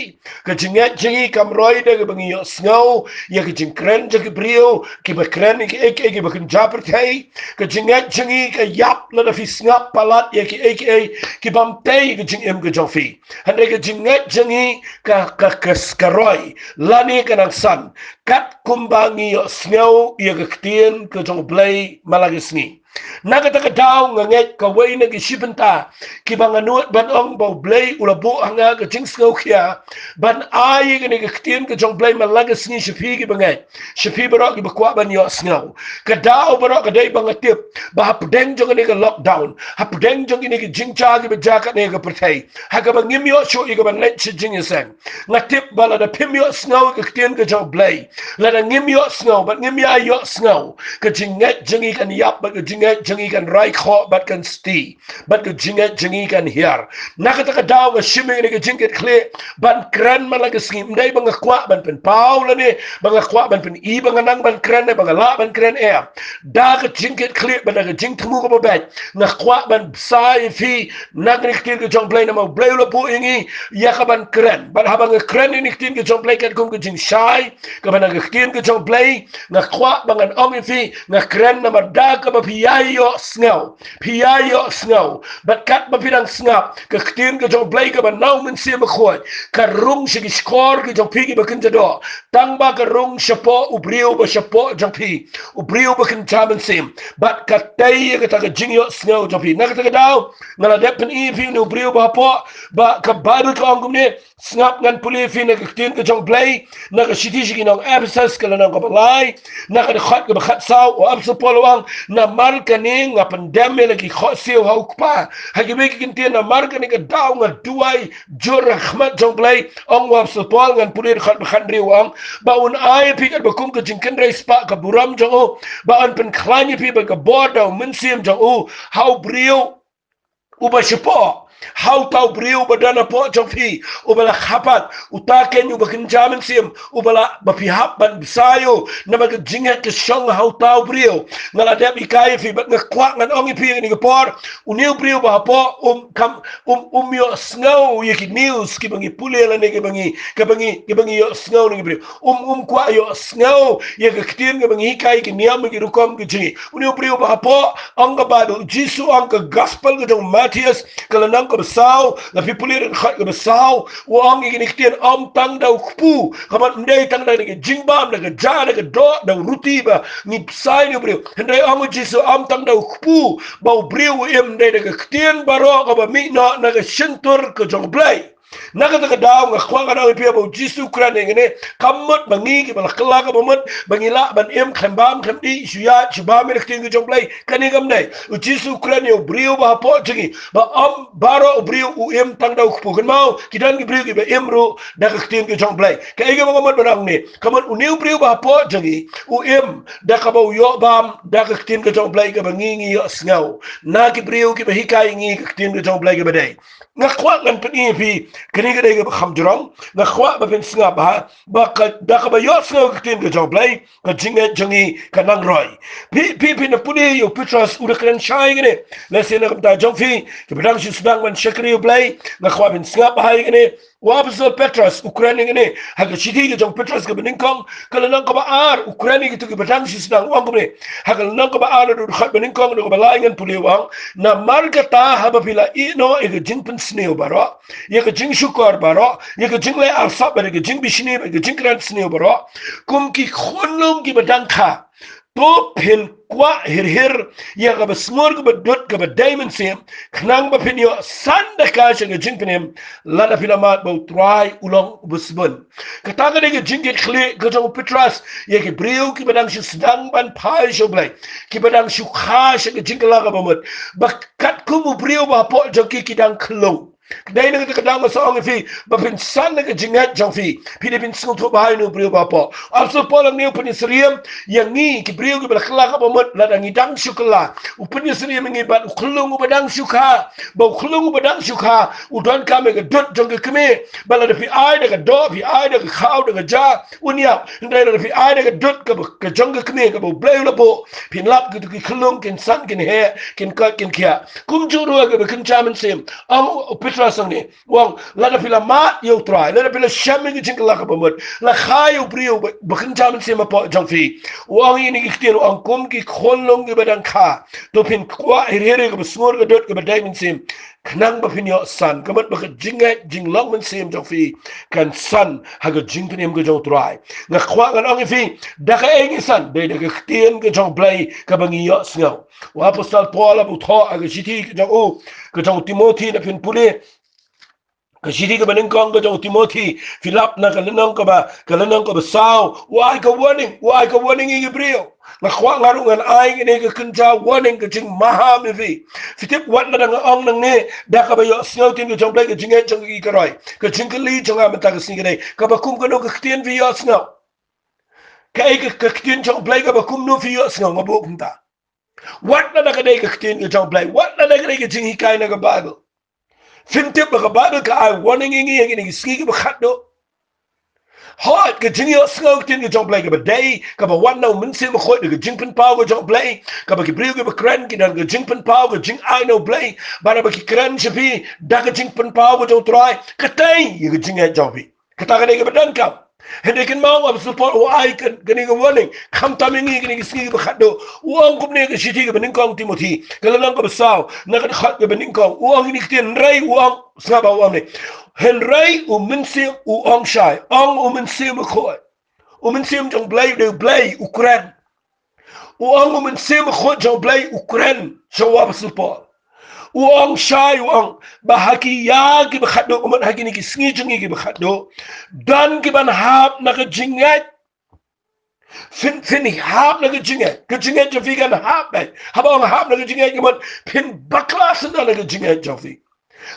Ka jingngeit jong ngi kam roi da kaba ngi ïohsngew ïa ka jingkren jong ki briew kiba kren ïa kiei kiei kiba kynja pyrthei. Ka jingngeit jong ngi ka ïap lada phi sngap palat ïa kiei kiei ki bym tei ka jingim ka jong phi. Hynrei ka jingngeit jong ngi ka, ka, ka, ka roi lane ka nang san kat kumba ngi ïohsngew ïa ka ktien ka jong U Blei man la ka sngi. Na kata ka daw nga ngeit kawei na ki shi bynta kiba nga nud ban ong ba U Blei u la buh ha nga ka jingsngewkhia ban ai ïa kane ka ktien ka jong U Blei man la ka sngi sha phi kiba ngeit, sha phi baroh kiba kwah ban ïohsngew. Ka daw baroh ka dei ba nga tip ba hapdeng jong kane ka lockdown, hapdeng jong kine ki jingjia kiba jia katne ka pyrthei, ha kaba ngim ïoh shuh ïa ka ban leit sha jingïaseng, nga tip ba lada phim ïohsngew ïa ka ktien ka jong U Blei, lada ngim ïohsngew bad ngim ïa ïohsngew, ka jingngeit jong ngi kan ïap bad ka jingngeit jong ngi kan rai khoh bad kan sti bad ka jingngeit jong ngi kan hiar. Na kata ka daw nga shim ïa kane ka jingkitkhlieh ban kren man la ka sngi, ym dei ba nga kwah ban pynpaw lane ba nga kwah ban pyni ba nga nang ban kren ne ba nga lah ban kren, em. Da ka jingkitkhlieh bad da ka jingthmu kaba beit nga kwah ban bsa ïa phi na kane ka ktien ka jong U Blei, namar U Blei u la buh ïa ngi ïa ka ban kren. Bad haba nga kren ïa kane ka ktien ka jong U Blei katkum ka jingshai kaba na ka ktien ka jong U Blei, nga kwah ba ngan ong ïa phi, nga kren namar da kaba phi ïa ïohsngew, phi ïa ïohsngew. Bad katba phi dang sngap ka ktien ka jong U Blei kaba na U Mynsiem Bakhuid, ka rung sha ki shkor ki jong phi kiba kynja doh, tang ba ka rung shapoh u briew ba shapoh jong phi, u briew ba kynja mynsiem. Bad ka tei ïa kata ka jingïohsngew jong phi. Na kata ka daw nga la dep pyni ïa phi une u briew ba hapoh, ba ka Baibl ka ong kumne. Sngap, ngan pule ïa phi na ka ktien ka jong U Blei, na ka shithi sha ki nong Ephesus, ka lynnong kaba lai, na ka dkhot kaba khatsaw, u apostol Paul u ong, namar kane nga pyndem ïa la ki khohsiew ha U Kpa. Ha kiwei ki kyntien, namar kane ka daw nga duwai jur ha khmat jong U Blei. Ong u apostol Paul, ngan pule dkhot ba khathynriew, u ong ba un ai ïa phi katba kum ka jingkynrei spah ka burom jong u, ba un pynkhlaiñ ïa phi bad ka bor da U Mynsiem jong u ha u briew uba shapoh, ha uta u briew uba don hapoh jong phi, uba la kha pat, uta keiñ uba kynja mynsiem, uba la, ba phi hap ban bsa ïa u, namar ka jingngeit ka shong ha uta u briew. Nga la dep hikai ïa phi bad nga kwah ngan ong ïa phi ha kane ka por, une u briew ba hapoh um kam, um, um ïohsngew ïa ki news kiba ngi pule lane kiba ngi, kiba ngi, kiba ngi ïohsngew na ki briew. Um, um kwah ïohsngew ïa ka ktien kaba ngi hikai, ki niam, ki rukom ki jong ngi. Une u briew ba hapoh, ong ka Baibl, u Jisu ong, ka Gospel ka jong u Mathaios, ka lynnong kaba saw, lada phi pule dkhot kaba saw, u ong ïa kine ki ktien, ym tang da u kpu, ka mut ym dei tang da ka jingbam, da ka ja, da ka doh, da u ruti ba ngi bsa ïa une u briew. Hynrei ong u Jisu, ym tang da u kpu ba u briew u im, ym dei, da ka ktien baroh kaba mih noh na ka shyntur ka jong U Blei. Na kata ka daw nga kwah ngan ong ïa phi ba u Jisu u kren ïa kane, kam mut ba ngi kiba la kylla kaba mut ba ngi lah ban im khlem bam khlem dih, shu ïaid shu bam ïa ka ktien ka jong u Blei. Kane kam dei. U Jisu u kren ïa u briew ba hapoh jong ngi, ba ym baroh u briew u im tang da u kpu. Kynmaw, ki don ki briew kiba im ruh da ka ktien ka jong u Blei. Kaei kaba nga mut ban ong ne, ka mut une u briew ba hapoh jong ngi u im da kaba u ïoh bam da ka ktien ka jong u Blei kaba ngi, ngi ïohsngew na ki briew kiba hikai ïa ngi ka ktien ka jong u Blei kaba dei. Nga kwah ngan pyni ïa phi kane ka dei kaba kham jrong. Nga kwah ba phin sngap ha ba ka, da kaba ïohsngew ka ktien ka jong u Blei, ka jingngeit jong ngi ka nang roi. Phi, phi, phin pule ïa u Petros, u da kren shai ïa kane. Lehse na ka bynta jong phi kiba dang shu sdang ban shakri ïa u Blei, nga kwah phin sngap ha ïa kane. U Apostol Petros u kren ïa kane ha ka shithi ka jong u Petros kaba nyngkong, ka lynnong kaba ar, u kren ïa kito kiba dang shu sdang, u ong kumne. Ha ka lynnong kaba ar, dkhot ba nyngkong haduh kaba lai ngan pule, u ong: Namar kata, haba phi la ïehnoh ïa ka jingpynsniew baroh, ïa ka jingshukor baroh, ïa ka jingleh arsap bad ïa ka jingbishni bad ïa ka jingkren sniew baroh, kum ki khunlung kiba dang kha, to phin kwah hir hir ïa kaba sngur kaba dud kaba dei mynsiem, khnang ba phin ïoh san da ka sha ka jingpynim, lada phi la mad ba u Trai u long uba sbun. Kata ka dei ka jingkitkhlieh ka jong u Petros ïa ki briew kiba dang shu sdang ban phai sha u Blei, kiba dang shu kha sha ka jingkylla kaba mut, ba katkum u briew ba hapoh jong ki, ki dang khyllung. Ka dei na kata ka daw nga sa ong ïa phi ba phin san na ka jingngeit jong phi, phi dei phin sngewthuh bha ïa une u briew ba hapoh. U Apostol Paul hangne u pynïasyriem ïa ngi ki briew kiba la kylla kaba mut, lada ngi dang shu kylla, u pynïasyriem ïa ngi bad u khunlung uba dang shu kha, ba u khunlung uba dang shu kha u donkam ïa ka dud jong ka kmie. Ba lada phi ai da ka doh, phi ai da ka khaw, da ka ja, un ïap. Hynrei lada phi ai da ka dud kaba, ka jong ka kmie kaba u Blei u la buh, phin lap kito ki khunlung kin san, kin heh, kin koit, kin khiah. Kumjuh ruh ïa kaba kynja mynsiem. Ong u Petros hangne, u ong, lada phi la mad ïa u Trai, lada phi la shem ïa ka jingkylla kaba mut, la kha ïa u briew ba, ba kynja mynsiem hapoh jong phi, u ong ïa kine ki ktien, u ong: Kum ki khunlung kiba dang kha, to phin kwah hir hir ïa kaba sngur ka dud kaba dei mynsiem, khnang ba phin ïoh san, ka mut ba ka jingngeit jinglong mynsiem jong phi kan san ha ka jingpynim ka jong u Trai. Nga kwah ngan ong ïa phi, da kaei ngi san? Dei da ka ktien ka jong u Blei kaba ngi ïohsngew. U Apostol Paul haba u thoh ha ka shithi ka jong u, ka jong u Timothi, lada phin pule ka shithi kaba nyngkong ka jong u Timothi, phi lap na ka lynnong kaba, ka lynnong kaba saw, u ai ka warning, u ai ka warning ïa ki briew. Nga kwah nga ruh ngan ai kane ka kynja warning, ka jingmaham ïa phi. Phi tip, wat lada nga ong nangne, da kaba ïohsngew ktien ka jong u Blei, ka jingngeit jong ki ka roi. Ka jingkylli jong nga mynta ka sngi ka dei, kaba kum kano ka ktien phi ïohsngew? Kaei ka, ka ktien jong u Blei kaba kumno phi ïohsngew, nga buh kumta. Wat lada ka dei ka ktien ka jong u Blei, wat lada ka dei ka jinghikai na ka Baibl, phin tip ba ka Baibl ka ai warning ïa ngi ha kine ki sngi kiba khatduh. Hooid, ka jingïohsngew ktien ka jong u Blei kaba dei, kaba wan na u Mynsiem Bakhuid, da ka jingpynpaw ka jong u Blei, kaba ki briew kiba kren ki don ka jingpynpaw, ka jingai na u Blei, bad haba ki kren sha phi da ka jingpynpaw ka jong u Trai, ka tei ïa ka jingngeit jong phi. Kata ka dei kaba donkam. Hynrei kynmaw, u Apostol Paul u ai ka, kane ka warning, khamtam ïa ngi ha kine ki sngi kiba khatduh. U ong kumne ha ka shithi kaba nyngkong Timothi, ka lynnong kaba saw, na ka dkhot kaba nyngkong, u ong kine ki ktien, hynrei u ong, sngap ba u ong ne. Hynrei u Mynsiem u ong shai, ong u Mynsiem Bakhuid. U Mynsiem jong u Blei, u dei u Blei u kren. U ong u Mynsiem Bakhuid jong u Blei u kren sha u Apostol Paul. U ong shai, u ong ba ha ki ïa kiba khatduh, ka mut ha kine ki sngi jong ngi kiba khatduh, don ki ban hap na ka jingngeit. Phin, phin hap na ka jingngeit, ka jingngeit jong phi kan hap beit. Haba ong hap na ka jingngeit, ka mut phin bakla shuh na ka jingngeit jong phi.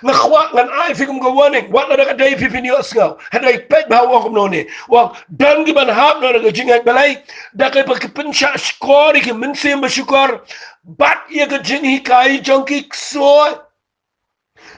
Nga kwah ngan ai phi kum ka warning, wat lada ka dei phi phin ïohsngew. Hynrei peit ba u ong kumno ne. U ong don ki ban hap na ka jingngeit, balei? Da kaba ki pynshah shkor ïa ki mynsiem bashukor bad ïa ka jinghikai jong ki ksuid.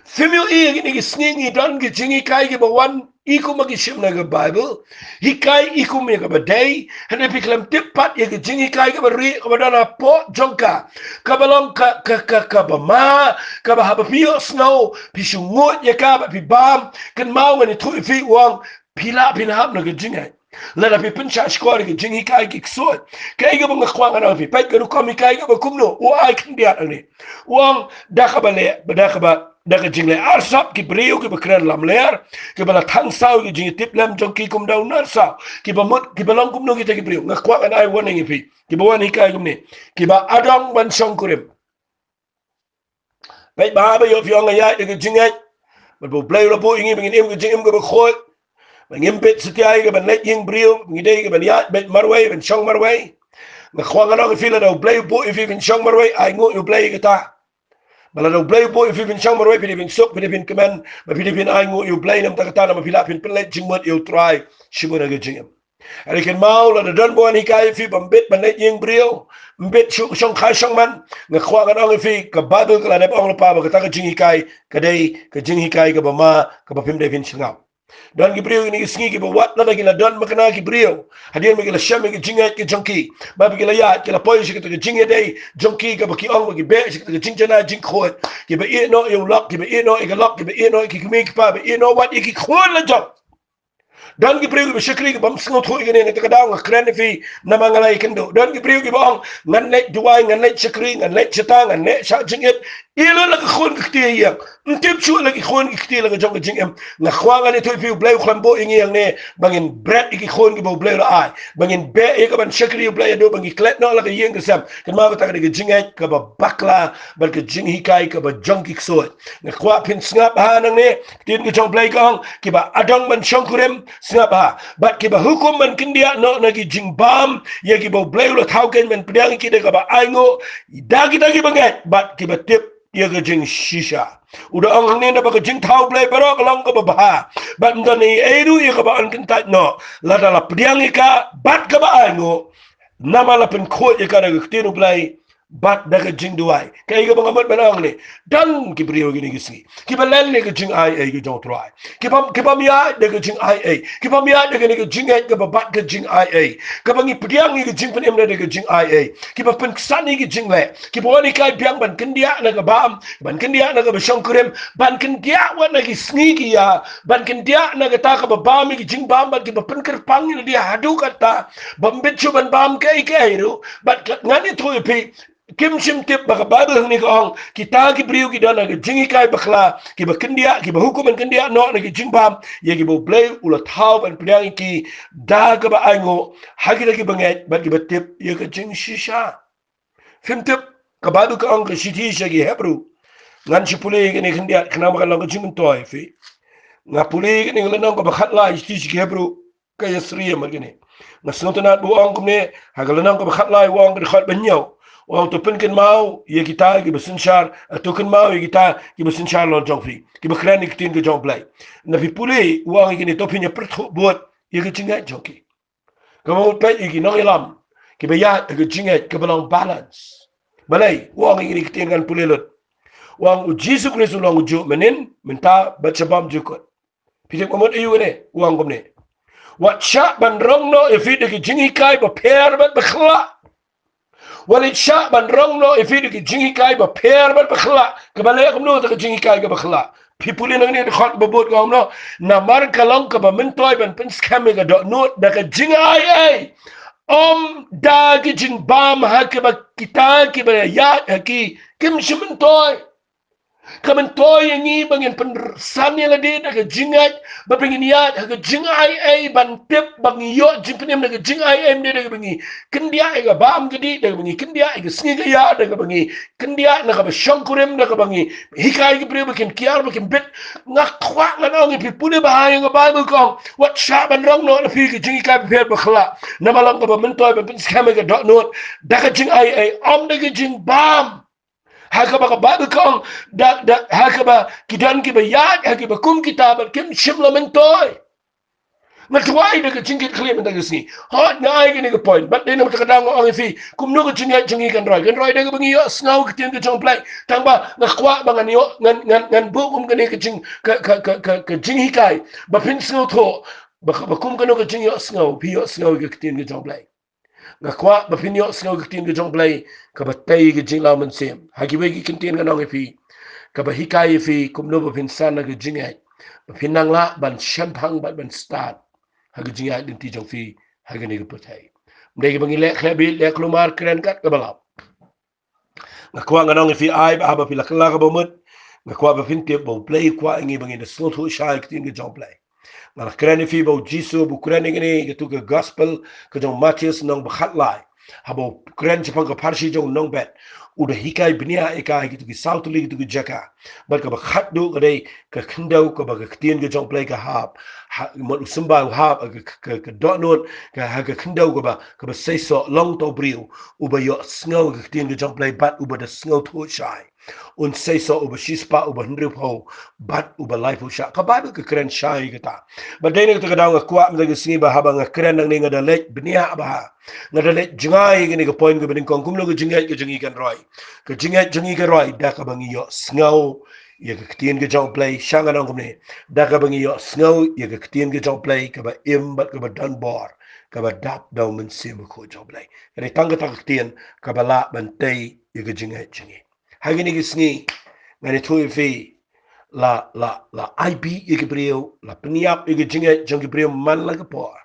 Phim ïohi ïa kine ki sngi ngi don ki jinghikai kiba wan i kum ba ki shim na ka Baibl, hikai i kum ïa kaba dei, hynrei phi khlem tip pat ïa ka jinghikai kaba rieh kaba don hapoh jong ka, kaba long ka, ka, ka, kaba ma, kaba haba phi ïohsngew phi shu nguid ïa ka bad phi bam. Kynmaw, ngan ïathuh ïa phi, u ong phi lah phin hap na ka jingngeit lada phi pynshah shkor ïa ka jinghikai ki ksuid. Kaei kaba nga kwah ngan ong ïa phi, peit ka rukom hikai kaba kumno u ai khyndiat hangne. U ong da kaba leh, da kaba, da ka jingleh arsap ki briew kiba kren lamler, kiba la thang saw ïa ka jingïatiplem jong ki kum da u nar saw, kiba mut, kiba long kumno kita ki briew? Nga kwah ngan ai warning ïa phi. Kiba wan hikai kumne, kiba adong ban shongkurim. Peit ba haba ïoh phi ong nga ïaid da ka jingngeit, Bad ba U Blei u la buh ïa ngi ba ngin im ka jingim kaba khuid. Ba ngim bit satia ïa kaban leit ïing briew, ba ngi dei kaban ïaid beit marwei, ban shong marwei. Nga kwah ngan ong ïa phi, lada U Blei u buh ïa phi ban shong marwei, ainguh ïa U Blei ïa kata. Ba lada U Blei u buh ïa phi ban shong marwei, phi dei ban suk, phi dei ban kmen, ba phi dei ban ainguh ïa U Blei namar kata, namar phi lah ban pynleit jingmut ïa U Trai shibun ha ka jingim. Hynrei kynmaw, lada don ba wan hikai ïa phi bym bit ban leit ïing briew, bym bit shu shong kha shong man, nga kwah ngan ong ïa phi, ka Baibl ka la dep ong lypa ba kata ka jinghikai ka dei ka jinghikai kaba ma, kaba phim dei phin sngap. Don ki briew kine ki sngi kiba wat lada ki la don makna ki briew, hadien ba ki la shem ïa ka jingngeit ka jong ki, ba ki la ïaid, ki la poi sha kata ka jingïadei jong ki, kaba ki ong ba ki beh sha kata ka jingjanai jingkhuid, kiba ïeh noh ïa u lok, kiba ïeh noh ïa ka lok, kiba ïeh noh ïa ki kmie ki kpa, ba ïeh noh wat ïa ki khun la jong. Don ki briew kiba shakri kibym sngewthuh ïa kane, na kata ka daw nga kren ïa phi namar nga la ïakynduh. Don ki briew kiba ong, ngan leit duwai, ngan leit shakri, ngan leit shata, ngan leit shah jingit, ïeh lut la ka khun ka kti ïa ïing. Ym tip shuh la ki khun ki kti la ka jong ka jingim. Nga kwah ngan ïathuh ïa phi, U Blei u khlem buh ïa ngi hangne ba ngin bret ïa ki khun kiba U Blei u la ai, ba ngin beh ïa ka ban shakri U Blei haduh ba ngi klet noh la ka ïing ka sem. Kynmaw, kata ka dei ka jingngeit kaba bakla bad ka jinghikai kaba jong ki ksuid. Nga kwah phin sngap bha nangne, ka ktien ka jong U Blei ka ong, kiba adong ban shongkurim, sngap bha. Bad kiba hukum ban kyndiah noh na ki jingbam ïa kiba U Blei u la thaw keiñ ban pdiang ïa ki da kaba ainguh da kita kiba ngeit bad kiba tip ïa ka jingshisha. U da ong hangne, naba ka jingthaw Blei baroh ka long kaba bha, bad ym don ei ei ruh ïa kaba yn kyntait noh lada la pdiang ïa ka bad kaba ainguh, namar la pynkhuid ïa ka da ka ktien U Blei bad da ka jingduwai. Kaei kaba nga mut ban ong ne, don ki briew kine ki sngi kiba len ïa ka jingaiei ka jong U Trai, kibym, kibym ïaid da ka jingaiei, kibym ïaid da kane ka jingngeit kaba bat ka jingaiei, kaba ngi pdiang ïa ka jingpynim da ka jingaiei, kiba pynksan ïa ka jingleh, kiba wan hikai biang ban kyndiah na ka bam, ban kyndiah na kaba shongkurim, ban kyndiah wat na ki sngi ki ïa, ban kyndiah na kata kaba bam ïa ka jingbam, bad kiba pynkyrpang ïa lade haduh katta bym bit shuh ban bam kaei kaei ruh. Bad ngan ïathuh ïa phi, kim shym tip ba ka Baibl hangne ka ong, kita ki briew ki don ha ka jinghikai bakla, kiba kyndiah, kiba hukum ban kyndiah noh na ki jingbam ïa kiba U Blei u la thaw ban pdiang ïa ki da kaba ainguh, ha kita kiba ngeit bad kiba tip ïa ka jingshisha. Phim tip, ka Baibl ka ong, ka shithi sha ki Hebru. Ngan shu pule ïa kane khyndiat khnang ba kan long ka jingmyntoi ïa phi. Nga pule ïa kane ka lynnong kaba khatlai, shithi sha ki Hebru, ka ïasyriem ïa kane. Nga sngewtynnat ba u ong kumne, ha ka lynnong kaba khatlai u ong ka dkhot ba hynñiew. U ong, to pynkynmaw ïa kita kiba synshar, eh, to kynmaw ïa kita kiba synshar lor jong phi, kiba kren ïa ka ktien ka jong U Blei. Lada phi pule, u ong ïa kine, to phin ïa pyrthuh bud ïa ka jingngeit jong ki. Kaba mut peit ïa ki nongïalam kiba ïaid ha ka jingngeit kaba long balance. Balei? U ong ïa kine ki ktien, ngan pule lut. U ong, U Jisu Khrist u long ujuh mynnin, mynta bad sha bymjukut. Phi tip ka mut aïu kane? U ong kumne, wat shah ban rong noh ïa phi da ki jinghikai bapher bad bakhlad. Wat leit shah ban rong noh ïa phi da ki jinghikai bapher bad bakhlad. Kaba leh kumno kata ka jinghikai kaba khlad? Phi pule nangne, dkhot ba bud ka ong kumno? Namar ka long kaba myntoi ban pynskhem ïa ka dohnud da ka jingaiei, ym da ki jingbam ha kaba kita kiba ïaid ha ki kim shym myntoi. Ka myntoi ïa ngi ba ngin pynsan ïa lade da ka jingngeit, ba ngin ïaid ha ka jingaiei, ban tip ba ngi ïoh jingpynim da ka jingaiei, ym dei da kaba ngi kyndiah ïa ka bam ka dih, da kaba ngi kyndiah ïa ka sngi ka ïa, da kaba ngi kyndiah na kaba shongkurim, da kaba ngi hikai ki briew ba kin kiar ba kin bit. Nga kwah ngan ong ïa phi, pule bha ïa ka Baibl ka ong, wat shah ban rong noh ïa phi ki jinghikai bapher bakhlad. Namar long kaba myntoi ban pynskhem ïa ka dohnud da ka jingaiei, ym da ka jingbam. Ha kaba ka Baibl ka ong, da, da, ha kaba ki don kiba ïaid ha kiba kum kita bad kim shym la myntoi. Nga duwai da ka jingkit khlieh mynta ka sngi. Hooid, nga ai kane ka point, bad dei namar kata ka daw nga ong ïa phi, kumno ka jingngeit jong ngi kan roi? Kan roi da kaba ngi ïohsngew ka ktien ka jong U Blei. Tang ba nga kwah ba ngan ïoh, ngan, ngan, ngan buh kum kane ka jing, ka, ka, ka, ka, ka jinghikai ba phin sngewthuh ba, ba kum kano ka jingïohsngew phi ïohsngew ïa ka ktien ka jong U Blei. Nga kwah ba phin ïohsngew ka ktien ka jong U Blei kaba tei ka jinglaw mynsiem. Ha kiwei ki ktien ngan ong ïa phi, kaba hikai ïa phi kumno ba phin san ha ka jingngeit, ba phin nang lah ban shemphang bad ban stad ha ka jingïaid lynti jong phi ha kane ka pyrthei. Ym dei kaba ngi leh khlem bit, leh kulmar, kren kat kaba lap. Nga kwah ngan ong ïa phi, ai ba haba phi la kylla kaba mut, nga kwah ba phin tip ba U Blei u kwah ïa ngi ba ngin da sngewthuh shai ka ktien ka jong U Blei. Nga la kren ïa phi ba U Jisu ba u kren ïa kane, katu ka gospel ka jong u Mathaios lynnong ba khatlai, haba u kren shaphang ka pharshi jong u nongbet, u da hikai bniah ïa ka ha kito ki saw tylli kito ki jaka. Bad kaba khatduh ka dei ka khyndew kaba ka ktien ka jong U Blei ka hap. Ha, mut u symbai u hap ha ka, ka, ka dohnud, ka, ha ka khyndew kaba, kaba seisoh. Long uta u briew uba ïohsngew ka ktien ka jong U Blei bad uba da sngewthuh shai, un seisoh, uba shispah, uba hynriewphew bad uba laiphew shah. Ka Baibl ka kren shai ïa kata. Bad dei na kata ka daw nga kwah mynta ka sngi ba haba nga kren nangne nga da leit bniah bha, nga da leit jngai ïa kane ka point kaba nyngkong, kumno ka jingngeit ka jong ngi kan roi. Ka jingngeit jong ngi kan roi da kaba ngi ïohsngew ïa ka ktien ka jong U Blei. Sha nga ong kumne, da kaba ngi ïohsngew ïa ka ktien ka jong U Blei kaba im bad kaba don bor, kaba dap da U Mynsiem Bakhuid jong U Blei. Ka dei tang kata ka ktien kaba lah ban tei ïa ka jingngeit jong ngi. Ha kine ki sngi ngan ïathuh ïa phi, la, la, la ai bieit ïa ki briew, la pynïap ïa ka jingngeit jong ki briew man la ka por.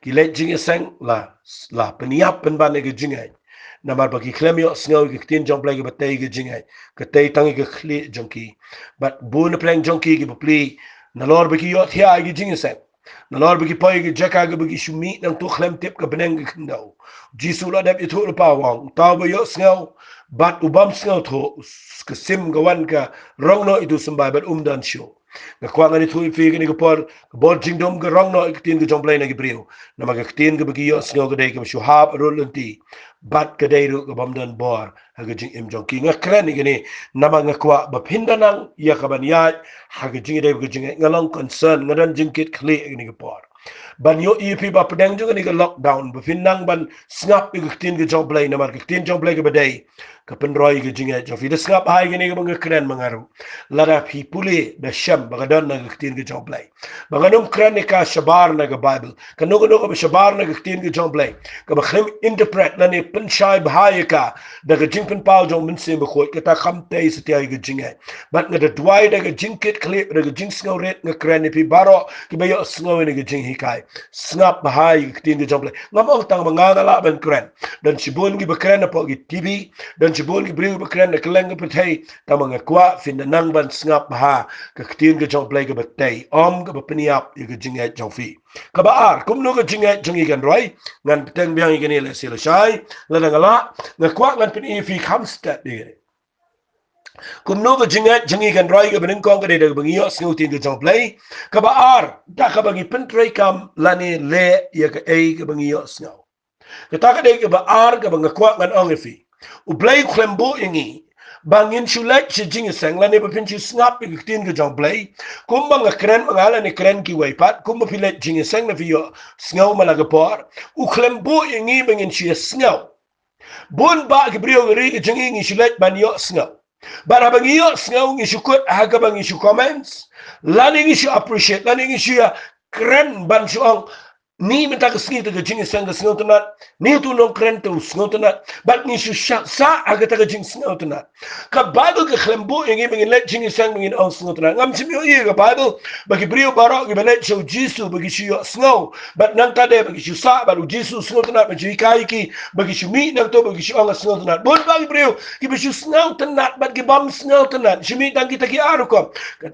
Ki leit jingïaseng la, la pynïap pynban ïa ka jingngeit. Namar ba ki khlem ïohsngew ïa ka ktien jong U Blei kaba tei ïa ka jingngeit, ka tei tang ïa ka khlieh jong ki. Bad bun na pdeng jong ki ki bapli, nalor ba ki ïohthiah ïa ka jingïaseng, nalor ba ki poi ha ka jaka kaba ki shu mih nangta khlem tip ka bneng ka khyndew, U Jisu u la dep ïathuh lypa, u ong, uta uba ïohsngew bad u bym sngewthuh, ka sim ka wan ka rong noh ïa uta u symbai bad um don shuh. Nga kwah ngan ïathuh ïa phi kane ka por, ka bor jingdum ka rong noh ïa ka ktien ka jong U Blei na ki briew. Namar ka ktien kaba ki ïohsngew ka dei kaba shu hap haduh lynti, bad ka dei ruh ka bym don bor ha ka jingim jong ki. Nga kren ïa kane namar nga kwah ba phin da nang ïa ka ban ïaid ha ka jingïadei bad ka jingngeit. Nga long concern, nga don jingkitkhlieh ïa kane ka por, ban ïohi ïa phi ba pdeng jong kane ka lockdown ba phin nang ban sngap ïa ka ktien ka jong U Blei, namar ka ktien jong U Blei kaba dei ka pynroi ïa ka jingngeit jong phi. Da sngap bha ïa kane kaba nga kren ma nga ruh. Lada phi pule da shem ba ka don na ka ktien ka jong U Blei, ba ngan ym kren ïa ka shabar na ka Baibl, kano kano kaba shabar na ka ktien ka jong U Blei, kaba khlem interpret lane pynshai bha ïa ka da ka jingpynpaw jong U Mynsiem Bakhuid, kata kam tei satia ïa ka jingngeit. Bad nga da duwai da ka jingkitkhlieh, da ka jingsngewrit, nga kren ïa phi baroh kiba ïohsngew ïa kane ka jinghikai, sngap bha ïa ka ktien ka jong U Blei. Ngam ong tang ba nga nga lah ban kren. Don shibun kiba kren hapoh ki TV, don shibun ki briew kiba kren na kylleng ka pyrthei. Tang ba nga kwah phin da nang ban sngap bha ka ktien ka jong U Blei kaba tei, ym kaba pynïap ïa ka jingngeit jong phi. Kaba ar, kumno ka jingngeit jong ngi kan roi. Ngan bteng biang ïa kane lehse lashai, lada nga lah, nga kwah ngan pyni ïa phi kham stet ïa kane. Kumno ka jingngeit jong ngi kan roi, kaba nyngkong ka dei da kaba ngi ïohsngew ktien ka jong U Blei. Kaba ar, da kaba ngi pyntreikam lane leh ïa kaei kaba ngi ïohsngew. Kata ka dei kaba ar kaba nga kwah ngan ong ïa phi. U Blei u khlem buh ïa ngi ba ngin shu leit sha jingïaseng lane ba phin shu sngap ïa ka ktien ka jong U Blei. Kumba nga kren ma nga lane kren kiwei pat, kumba phi leit jingïaseng ne phi ïohsngew man la ka por, u khlem buh ïa ngi ba ngin shu ïasngew. Bun bah ki briew ha ri ka jong ngi ngi shu leit ban ïohsngew. Bad haba ngi ïohsngew ngi shu kut ha kaba ngi shu comments, lane ngi shu appreciate, lane ngi shu ïakren ban shu ong, ni mynta ka sngi te ka jingïaseng ka sngewtynnat, ni utu u nongkren te u sngewtynnat, bad ngi shu sah, sah ha kata ka jingsngewtynnat. Ka Baibl ka khlem buh ïa ngi ba ngin leit jingïaseng ba ngin ong sngewtynnat. Ngam shym ïohi ha ka Baibl ba ki briew baroh kiba leit sha U Jisu ba ki shu ïohsngew, bad nangta de ba ki shu sah, bad U Jisu u sngewtynnat ban shu hikai ïa ki, ba ki shu mih nangta ba ki shu ong sngewtynnat. Bun bah ki briew kiba shu sngewtynnat bad ki bym sngewtynnat, shu mih tang kita ki ar rukom.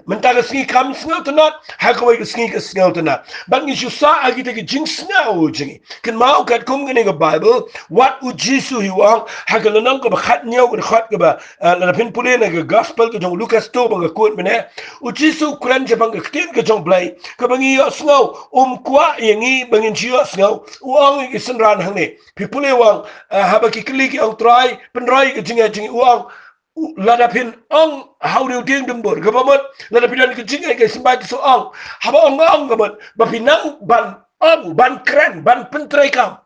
Mynta ka sngi kam sngewtynnat, ha kawei ka sngi ka sngewtynnat. Bad ngi shu sah ha kita ki jingsngew jong ngi. Kynmaw katkum kane ka Baibl, wat U Jisu hi u ong ha ka lynnong kaba khathynñiew, ka dkhot kaba, eh, lada phin pule na ka Gospel ka jong u Lukas to ba nga quote mynne, U Jisu u kren shaphang ka ktien ka jong U Blei kaba ngi ïohsngew, um kwah ïa ngi ba ngin shu ïohsngew. U ong ïa ki synran hangne, phi pule u ong, eh, haba ki kylli ki ong, Trai, pynroi ka jingngeit jong ngi, u ong, u, lada phin ong ha une u dieng dumbur, kaba mut lada phi don ka jingngeit ka symbai, to shu ong. Haba ong, ong, kaba mut ba phi nang ban ong, ban kren, ban pyntreikam.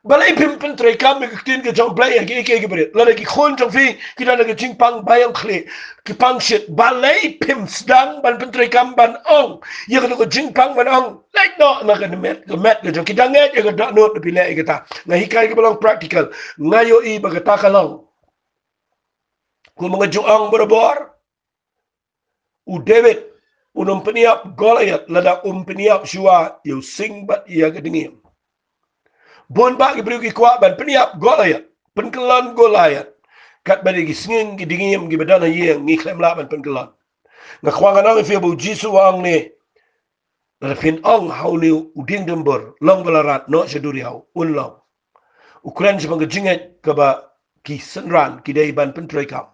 Balei phim pyntreikam ïa ka ktien ka jong U Blei ha kiei kiei ki briew? Lada ki khun jong phi ki don ha ka jingpang biang khlieh, ki pang shit, balei phim sdang ban pyntreikam ban ong ïa kata ka jingpang ban ong, leit noh na ka met, ka met ka jong ki, da ngeit ïa ka dohnud, phi leh ïa kata. Nga hikai kaba long practical. Nga ïohi ba kata ka long. Kumba nga ju ong barabor, u David un ym pynïap Goliath lada um pynïap shuwa ïa u sing bad ïa ka dngiem. Bun bah ki briew ki kwah ban pynïap Goliath, pynkyllon Goliath. Katba dei ki sngewthuh ki dngiem kiba don ha ïing ngi khlem lah ban pynkyllon. Nga kwah ngan ong ïa phi ba U Jisu u ong ne, lada phin ong ha une u dieng dumbur, long ba la rat, noh sha duriaw, un long. u kren shaphang ka jingngeit kaba ki synran ki dei ban pyntreikam.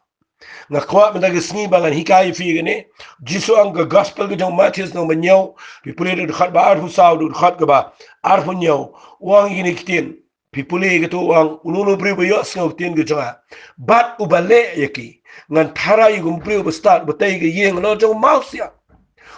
Nga kwah mynta ka sngi ba ngan hikai ïa phi kane. Jisu ong ka gospel ka jong u Mathaios lynnong ba hynñiew, phi pule da u dkhot ba arphew saw, da u dkhot kaba arphew hynñiew, u ong ïa kine ki ktien. Phi pule ïa kato, u ong, uno uno u briew uba ïohsngew ïa ki ktien ka jong nga bad uba leh ïa ki, ngan tharai ïa u kum u briew uba stad uba tei ïa ka ïing halor jong u mawsiang,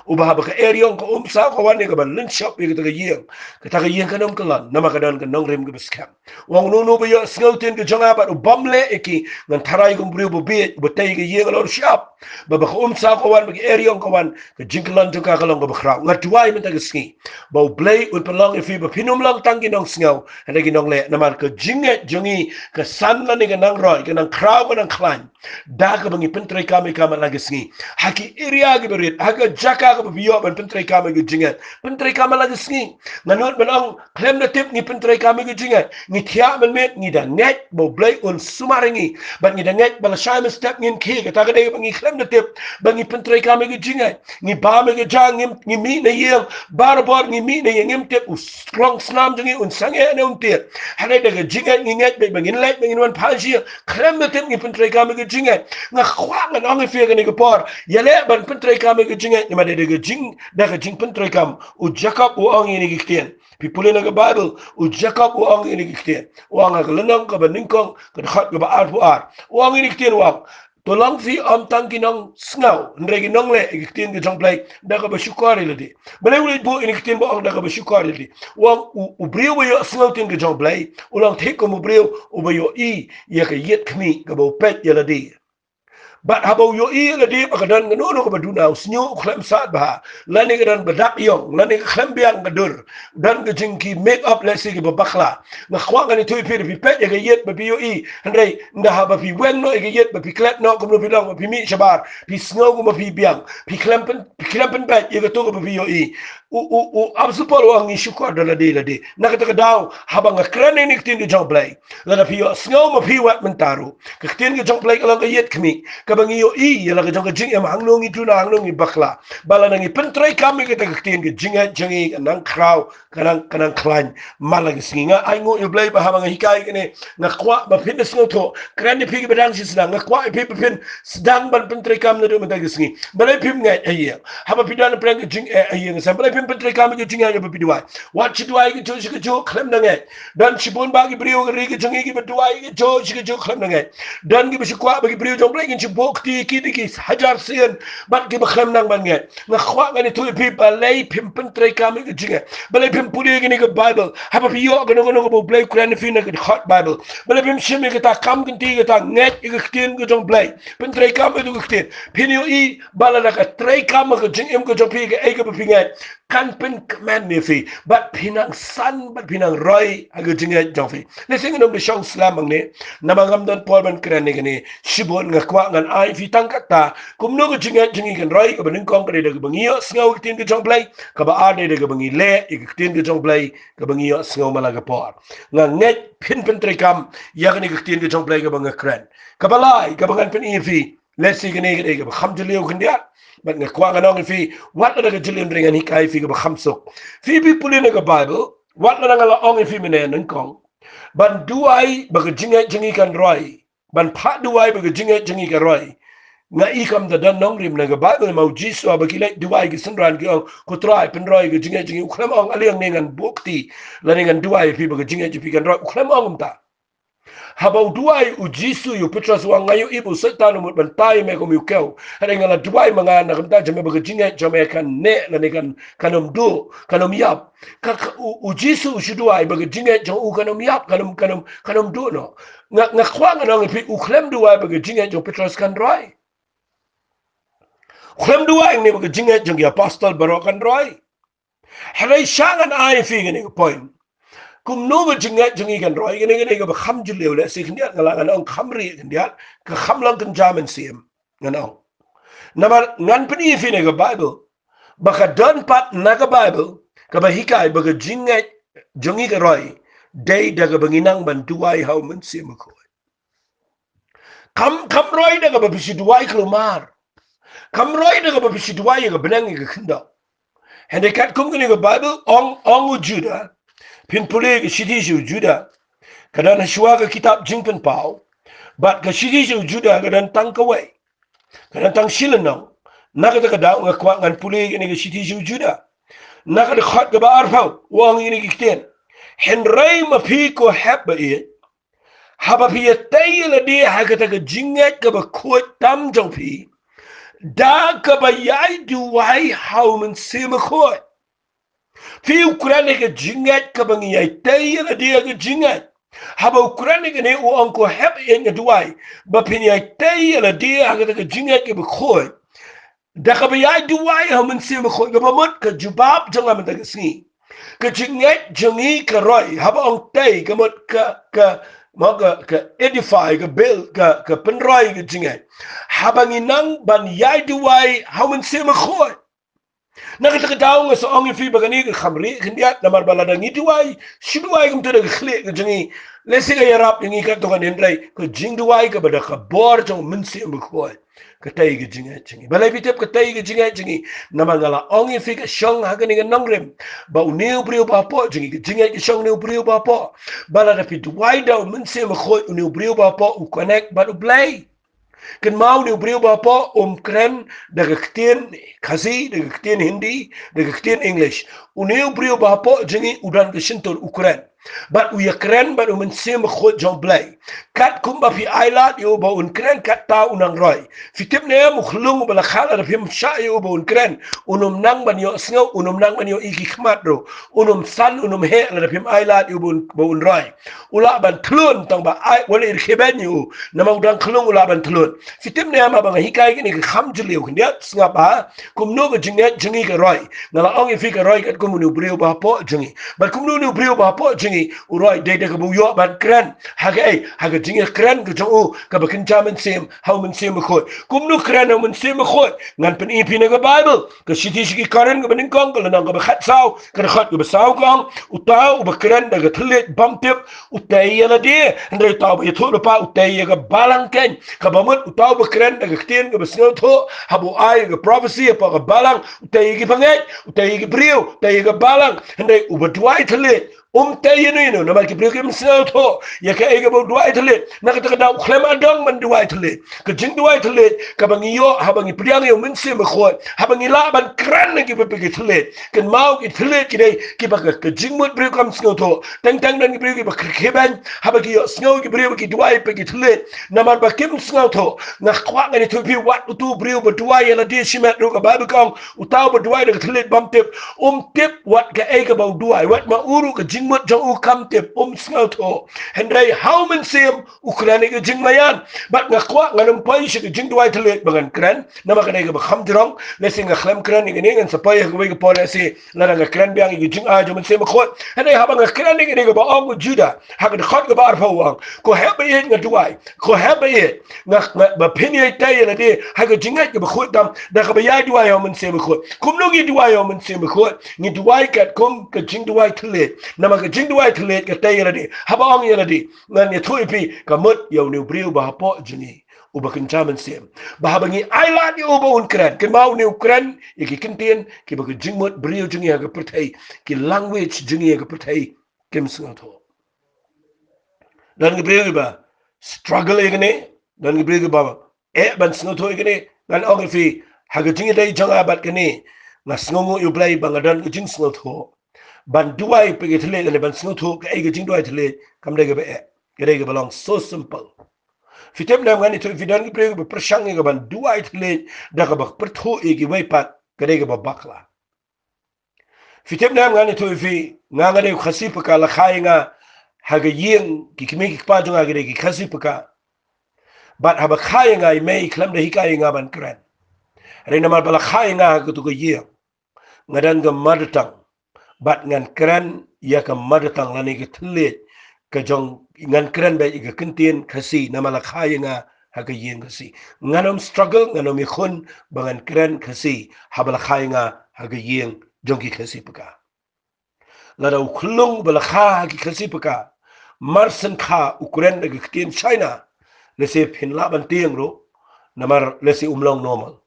uba haba ka eriong ka umsa ka wan ïa kaba lynshop ïa kata ka ïing, kata ka ïing kan ym kyllon, namar ka don ka nongrim kaba skhem. U ong, uno uno uba ïohsngew ïa ki ktien ka jong nga bad u bym leh ïa ki, ngan tharai ïa u kum u briew uba bieit uba tei ïa ka ïing halor u shyiap, ba haba ka umsa ka wan, ba ka eriong ka wan, ka jingkyllon jong ka ka long kaba khraw. Nga duwai mynta ka sngi ba U Blei un pynlong ïa phi ba phin ym long tang ki nongsngew, hynrei ki nongleh, namar ka jingngeit jong ngi ka san lane ka nang roi, ka nang khraw, ka nang khlaiñ da kaba ngi pyntreikam ïa ka man la ka sngi. Ha ki area kiba rit, ha ka jaka kaba phi ïoh ban pyntreikam ïa ka jingngeit, pyntreikam man la ka sngi. Nga nud ban ong, khlem da tip ngi pyntreikam ïa ka jingngeit, ngi thiah mynmiet, ngi da ngeit ba U Blei un sumar ïa ngi, bad ngi da ngeit ba lashai mynstep ngin khie, kata ka dei ba ngi khlem da tip ba ngi pyntreikam ïa ka jingngeit. Ngi bam ïa ka ja, ngi, ngi mih na ïing, barabor ngi mih na ïing, ngim tip u s-, long snam jong ngi un sangeh ne un tied. Hynrei da ka jingngeit ngi ngeit beit ba ngin leit, ba ngin wan phai sha ïing, khlem da tip ngi pyntreikam ïa ka jingngeit. Nga kwah ngan ong ïa phi ha kane ka por, ïaleh ban pyntreikam ïa ka jingngeit, namar da ka jing, da ka jingpyntreikam. U Jakob u ong ïa kine ki ktien. Phi pule na ka Baibl, u Jakob u ong ïa kine ki ktien. U ong ha ka lynnong kaba nyngkong, ka dkhot kaba arphew ar. U ong ïa kine ki ktien, u ong, to long phi ym tang ki nongsngew, hynrei ki nongleh ïa ki ktien ka jong U Blei da kaba shukor ïa lade. Balei U Blei u buh ïa kine ki ktien ba ong da kaba shukor ïa lade? U ong, u, u briew uba ïohsngew ïa ki ktien ka jong U Blei u long thik kum u briew uba ïohi ïa ka ïit khmih kaba u peit ïa lade. Bad haba u ïohi ïa lade ba ka don kano kano kaba duna, u shñiuh, u khlem sat bha, lane ka don ba dak ïong, lane ka khlem biang ka dur, don ka jing ki make up lehse kiba bakla. Nga kwah ngan ïathuh ïa phi, phi peit ïa ka ïit ba phi ïohi, hynrei ynda haba phi weng noh ïa ka ïit ba phi klet noh kumno phi long, ba phi mih shabar, phi sngew kumba phi biang, phi khlem pyn, phi khlem pynbeit ïa kato kaba phi ïohi. U, u, u Apostol Paul u ong ngi shukor da lade lade. Na kata ka daw, haba nga kren ïa kine ki ktien ka jong U Blei, lada phi ïohsngew ma phi wat mynta ruh, ka ktien ka jong U Blei ka long ka ïit khmih kaba ngi ïohi ïa la ka jong ka jingim, hangno ngi duna, hangno ngi bakla. Ba lada ngi pyntreikam ïa kata ka ktien, ka jingngeit jong ngi ka nang khraw, ka nang, ka nang khlaiñ man la ka sngi. Nga ainguh ïa U Blei ba haba nga hikai kane, nga kwah ba phin da sngewthuh. Kren ïa phi kiba dang shisha, nga kwah ïa phi ba phin sdang ban pyntreikam naduh mynta ka sngi. Balei phim ngeit ha ïing? Haba phi don pyrshah ka jingeh ha ïing, sa balei phim pyntreikam ïa ka jingngeit haba phi duwai? Wat shu duwai kajuh sha kajuh khlem da ngeit. Don shibun bah ki briew ha ka ri ka jong ngi kiba duwai kajuh sha kajuh khlem da ngeit. Don kiba shu kwah ba ki briew jong U Blei kin shu buh kti ïa ki da ki hajar sien, bad kiba khlem nang ban ngeit. Nga kwah ngan ïathuh ïa phi balei phim pyntreikam ïa ka jingngeit. Balei phim pule ïa kane ka Baibl. Haba phi ïoh kano kano kaba U Blei u kren ïa phi na ka dkhot Baibl. Balei phim shim ïa kata ka kam kynti, kata ngeit ïa ka ktien ka jong U Blei, pyntreikam ïa ka ktien. Phin ïohi ba lada ka treikam ha ka jingim ka jong phi ïa kaei kaba phi ngeit, kan pynkmen ïa phi, bad phin nang san, bad phin nang roi ha ka jingngeit jong phi. Lehse ngan ym da shong slem hangne, namar ngam don por ban kren ïa kane shibun. Nga kwah ngan ai phi tang kata, kumno ka jingngeit jong ngi kan roi. Kaba nyngkong ka dei da kaba ngi ïohsngew ïa ka ktien ka jong U Blei, kaba ar dei da kaba ngi leh ïa ka ktien ka jong U Blei kaba ngi ïohsngew man la ka por. Nga ngeit phin pyntreikam ïa kane ka ktien ka jong U Blei kaba nga kren. Kaba lai kaba ngan pyni ïa phi, lehse kane ka dei kaba kham jylliew khyndiat, bad nga kwah ngan ong ïa phi, wat la da ka jylliew hynrei ngan hikai ïa phi kaba kham suk. Phi, phi pule na ka Baibl, wat la da nga la ong ïa phi mynne nyngkong ban duwai ba ka jingngeit jong ngi kan roi, ban phah duwai ba ka jingngeit jong ngi kan roi, nga i kam da don nongrim. Na ka Baibl ma u Jisu haba ki leit duwai ki synran ki ong, Ko Trai, pynroi ka jingngeit jong ngi, u khlem ong, Ale hangne ngan buh kti, lane ngan duwai ïa phi ba ka jingngeit jong phi kan roi. U khlem ong kumta. Haba u duwai u Jisu ïa u Petros, u ong, Nga ïohi ba u Soitan u mut ban tai ïa me kum ïa u kew, hynrei nga la duwai ma nga na ka bynta jong me ba ka jingngeit jong me kan neh, lane kan, kan ym duh, kan ym ïap. Ka, ka, u, u Jisu u shu duwai ba ka jingngeit jong u kan ym ïap, kan ym, kan ym, kan ym duh noh. Nga, nga kwah ngan ong ïa phi, u khlem duwai ba ka jingngeit jong u Petros kan roi. U khlem duwai hangne ba ka jingngeit jong ki apostol baroh kan roi. Hynrei sha ngan ai ïa phi kane ka point, kumno ka jingngeit jong ngi kan roi. Kane, kane kaba kham jylliew, lehse khyndiat nga la ngan ong kham rieh khyndiat, ka kham long kynja mynsiem, ngan ong. Namar ngan pyni ïa phi na ka Baibl ba ka don pat na ka Baibl kaba hikai ba ka jingngeit jong ngi ka roi dei da kaba ngi nang ban duwai ha u Mynsiem Bakhuid. Kam, kam roi da kaba phi shu duwai khlem mar. Kam roi da kaba phi shu duwai ïa ka bneng ïa ka khyndew. Hynrei katkum kane ka Baibl, ong, ong u Juda. Phin pule ka shithi sha u Juda, Ka don hashwa ka kitab Jingpynpaw. Bad ka shithi sha u Judah ka don tang kawei. Ka don tang shi lynnong. Na kata ka daw nga kwah ngan pule ïa kane ka shithi sha u Judah. Na ka dkhot kaba arphew, u ong ïa kine ki ktien. Hynrei ma phi ko hep ba ïeit, haba phi ïatei ïa lade ha kata ka jingngeit kaba khuid tam jong phi, da kaba ïai duwai ha u Mynsiem Bakhuid. Phi, u kren ïa ka jingngeit kaba ngi ïatei ïa lade ha ka jingngeit. Haba u kren ïa kane, u ong ko hep ba ïeit, nga duwai ba phin ïatei ïa lade ha kata ka jingngeit kaba khuid, da kaba ïai duwai ha u Mynsiem Bakhuid. Kaba mut ka jubab jong nga mynta ka sngi, ka jingngeit jong ngi ka roi. Haba ong tei, ka mut ka, ka, ma ka, ka edify, ka build, ka, ka pynroi ka jingngeit. Haba ngi nang ban ïai duwai ha u Mynsiem Bakhuid. Na kata ka daw nga sa ong ïa phi ba kane ka kham rieh khyndiat, namar ba lada ngi duwai, shu duwai kumta da ka khlieh ka jong ngi, lehse ka ïarap ïa ngi katto katne, hynrei ka jingduwai kaba da ka bor jong u Mynsiem Bakhuid ka tei ka jingngeit jong ngi. Balei phi tip ka tei ka jingngeit jong ngi? Namar nga la ong ïa phi, ka shong ha kane ka nongrim ba une u briew ba hapoh jong ngi, ka jingngeit ka shong ha une u briew ba hapoh. Ba lada phi duwai da u Mynsiem Bakhuid, une u briew ba hapoh u connect bad U Blei. Kynmaw, une u briew ba hapoh um kren da ka ktien Khasi, da ka ktien Hindi, da ka ktien English. Une u briew ba hapoh jong ngi u don ka shyntur, u kren. Bad u ïakren bad u Mynsiem Bakhuid jong U Blei. Katkum ba phi ailad ïa u ba un kren, katta u nang roi. Phi tip ne em, u khyllung uba la kha, lada phim shah ïa u ba un kren, un ym nang ban ïohsngew, un ym nang ban ïohi ki khmat ruh. Un ym san, un ym heh lada phim ailad ïa u ba un, ba un roi. U lah ban thlun tang ba ai, wat la i rkhie beiñ ïa u. Namar u dang khyllung, u lah ban thlun. Phi tip ne em, haba nga hikai kane ka kham jylliew khyndiat, sngap ha kumno ka jingngeit jong ngi ka roi. Nga la ong ïa phi ka roi katkum une u briew ba hapoh jong ngi. Bad kumno une u briew ba hapoh jong ngi u roi? Dei da kaba u ïoh ban kren. Ha kaei? Ha ka jingïakren ka jong u kaba kynja mynsiem ha u Mynsiem Bakhuid. Kumno kren ha u Mynsiem Bakhuid? Ngan pyni ïa phi na ka Baibl. Ka shithi sha ki Korinth kaba nyngkong, ka lynnong kaba khatsaw, ka dkhot kaba saw ka ong, uta uba kren da ka thylliej bymtip u tei ïa lade, hynrei uta uba ïathuhlypa u tei ïa ka balang keiñ. Kaba mut uta uba kren da ka ktien kaba sngewthuh, haba u ai ïa ka prophecy hapoh ka balang, u tei ïa ki bangeit, u tei ïa ki briew, u tei ïa ka balang. Hynrei uba duwai thylliej um tei ïano ïano, namar ki briew kim sngewthuh ïa kaei kaba u duwai thylliej. Na kata ka daw u khlem adong ban duwai thylliej. Ka jingduwai thylliej kaba ngi ïoh haba ngi pdiang ïa u Mynsiem Bakhuid, haba ngi lah ban kren na kiba phi ki thylliej. Kynmaw, ki thylliej ki dei kiba ka, ka jingmut briew kam sngewthuh. Teng teng don ki briew kiba kyrkhie beiñ haba ki ïohsngew ki briew ba ki duwai phi ki thylliej, namar ba kim sngewthuh. Nga kwah ngan ïathuh ïa phi, wat utu u briew ba duwai ïa lade shimet ruh, ka Baibl ka ong, uta uba duwai da ka thylliej bymtip um tip wat kaei kaba u duwai, wat ma u ruh ka jingmut jong u kam tip, um sngewthuh. Hynrei ha u Mynsiem u kren ïa ka jingmaïan. Bad nga kwah ngan ym poi sha ka jingduwai thylliej ba ngan kren, namar ka dei kaba kham jrong. Lehse nga khlem kren ïa kane, ngan sa poi ha kawei ka por lehse lada nga kren biang ïa ka jingai jong u Mynsiem Bakhuid. Hynrei haba nga kren ïa kane kaba ong u Judah ha ka dkhot kaba arphew, u ong, ko hep ba ïeit, nga duwai, ko hep ba ïeit, nga, nga, ba phin ïai tei ïa lade ha ka jingngeit kaba khuid tam, da kaba ïai duwai ha u Mynsiem Bakhuid. Kumno ngi duwai ha u Mynsiem Bakhuid? Ngi duwai katkum ka jingduwai thylliej. Namar ka jingduwai thylliej ka tei ïa lade. Haba ong ïa lade, ngan ïathuh ïa phi, ka mut ïa une u briew ba hapoh jong ngi uba kynja mynsiem, ba haba ngi ailad ïa u ba un kren, kynmaw, une u kren ïa ki kyntien kiba ka jingmut briew jong ngi ha ka pyrthei, ki language jong ngi ha ka pyrthei, kim sngewthuh. Don ki briew kiba struggle ïa kane, don ki briew kiba eh ban sngewthuh ïa kane. Ngan ong ïa phi, ha ka jingïadei jong nga bad kane, nga sngewnguh ïa U Blei ba nga don ka jingsngewthuh ban duwai phi ki thylliej, lane ban sngewthuh kaei ka jingduwai thylliej, kam dei kaba eh, ka dei kaba long so simple. Phi tip ne em, ngan ïathuh ïa phi, don ki briew kiba pyrshang ïa ka ban duwai thylliej da kaba pyrthuh ïa kiwei pat, ka dei kaba bakla. Phi tip ne em, ngan ïathuh ïa phi, nga, nga dei u Khasi paka, la kha ïa nga ha ka ïing, ki kmie ki kpa jong nga ki dei ki Khasi paka. Bad haba kha ïa nga i mei, khlem da hikai ïa nga ban kren. Hynrei namar ba la kha ïa nga ha katu ka ïing, nga don ka mother tongue, bad ngan kren ïa ka mother tongue lane ka thylliej ka jong, ngan kren beit ïa ka kyntien Khasi namar la kha ïa nga ha ka ïing Khasi. Ngan ym struggle, ngan ym ïakhun ba ngan kren Khasi haba la kha ïa nga ha ka ïing jong ki Khasi paka. Lada u khyllung ba la kha ha ki Khasi paka mar shen kha u kren da ka ktien China, lehse phin lah ban tieng ruh, namar lehse um long normal.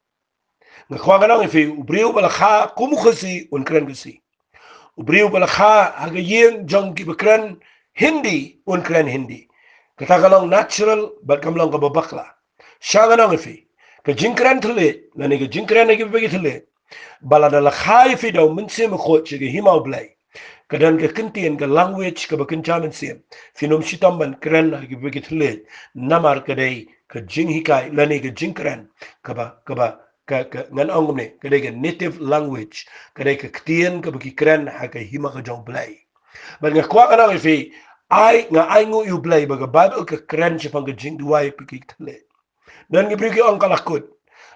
Nga kwah ngan ong ïa phi, u briew ba la kha kum u Khasi un kren Khasi. U briew ba la kha ha ka ïing jong kiba kren Hindi, un kren Hindi. Kata ka long natural, bad kam long kaba bakla. Sha ngan ong ïa phi, ka jingkren thylliej, lane ka jingkren ha kiba peit ki thylliej, ba lada la kha ïa phi da U Mynsiem Bakhuid sha ka hima U Blei, ka don ka kyntien, ka language kaba kynja mynsiem. Phin ym shitom ban kren ha kiba peit ki thylliej, namar ka dei ka jinghikai, lane ka jingkren kaba, kaba, ka, ka, ngan ong kumne, ka dei ka native language, ka dei ka ktien kaba ki kren ha ka hima ka jong U Blei. Bad nga kwah ngan ong ïa phi, ai, nga ainguh ïa U Blei ba ka Baibl ka kren shaphang ka jingduwai ha kiba peit ki thylliej. Don ki briew ki ong ka la kut.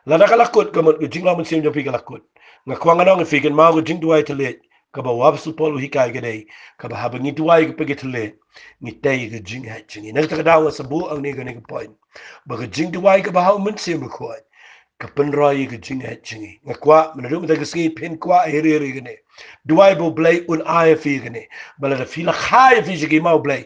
Lada ka la kut, ka mut ka jinglong mynsiem jong phi ka la kut. Nga kwah ngan ong ïa phi, kynmaw, ka jingduwai thylliej kaba u Apostol Paul u hikai ka dei kaba haba ngi duwai ha kiba peit ki thylliej, ngi tei ïa ka jingngeit jong ngi. Na kata ka daw nga sa buh hangne kane ka point, ba ka jingduwai kaba ha U Mynsiem Bakhuid ka pynroi ïa ka jingngeit jong ngi. Nga kwah, mynta, mynta ka sngi, phin kwah hi hi hi kane. Duwai ba U Blei un ai ïa phi kane, ba lada phi la kha ïa phi sha ka hima U Blei,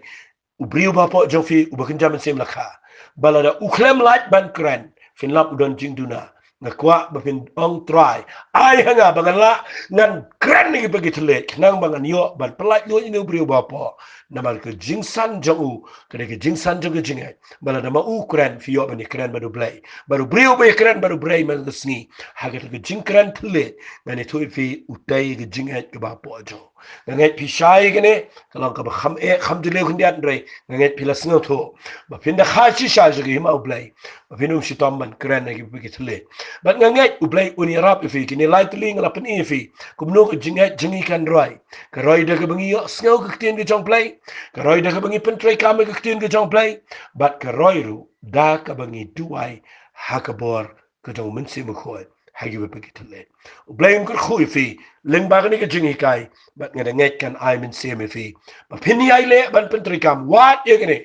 u briew ba hapoh jong phi uba kynja mynsiem la kha, ba lada u khlem lait ban kren, phin lap u don jingduna. Nga kwah ba phin ong, Trai, ai ha nga ba ngan lah, ngan kren ha kiba peit ki thylliej, khnang ba ngan ïoh ban pyllait luid ïa une u briew ba hapoh. Namar ka jingsan jong u ka dei ka jingsan jong ka jingngeit. Ba lada ma u kren, phi ïoh ban ïakren bad U Blei. Bad u briew ba ïakren bad U Blei mynta ka sngi ha kata ka jingkren thylliej, ngan ïathuh ïa phi, u tei ïa ka jingngeit kaba hapoh jong u. Nga ngeit phi shai ïa kane, ka long kaba kham eh, kham jylliew khyndiat, hynrei nga ngeit phi la sngewthuh ba phin da kha shisha sha ka hima U Blei, ba phin ym shitom ban kren ha kiba peit ki thylliej. Bad nga ngeit U Blei un ïarap ïa phi. Kine lai tylli nga la pyni ïa phi kumno ka jingngeit jong ngi kan roi. Ka roi da kaba ngi ïohsngew ka ktien ka jong U Blei, ka roi da kaba ngi pyntreikam ïa ka ktien ka jong U Blei, bad ka roi ruh da kaba ngi duwai ha ka bor ka jong U Mynsiem Bakhuid ha kiba peit ki thylliej. U Blei un kyrkhu ïa phi lyngba kane ka jinghikai, bad nga da ngeit kan ai mynsiem ïa phi ba phin ïai leh ban pyntreikam. Wat ïa kane,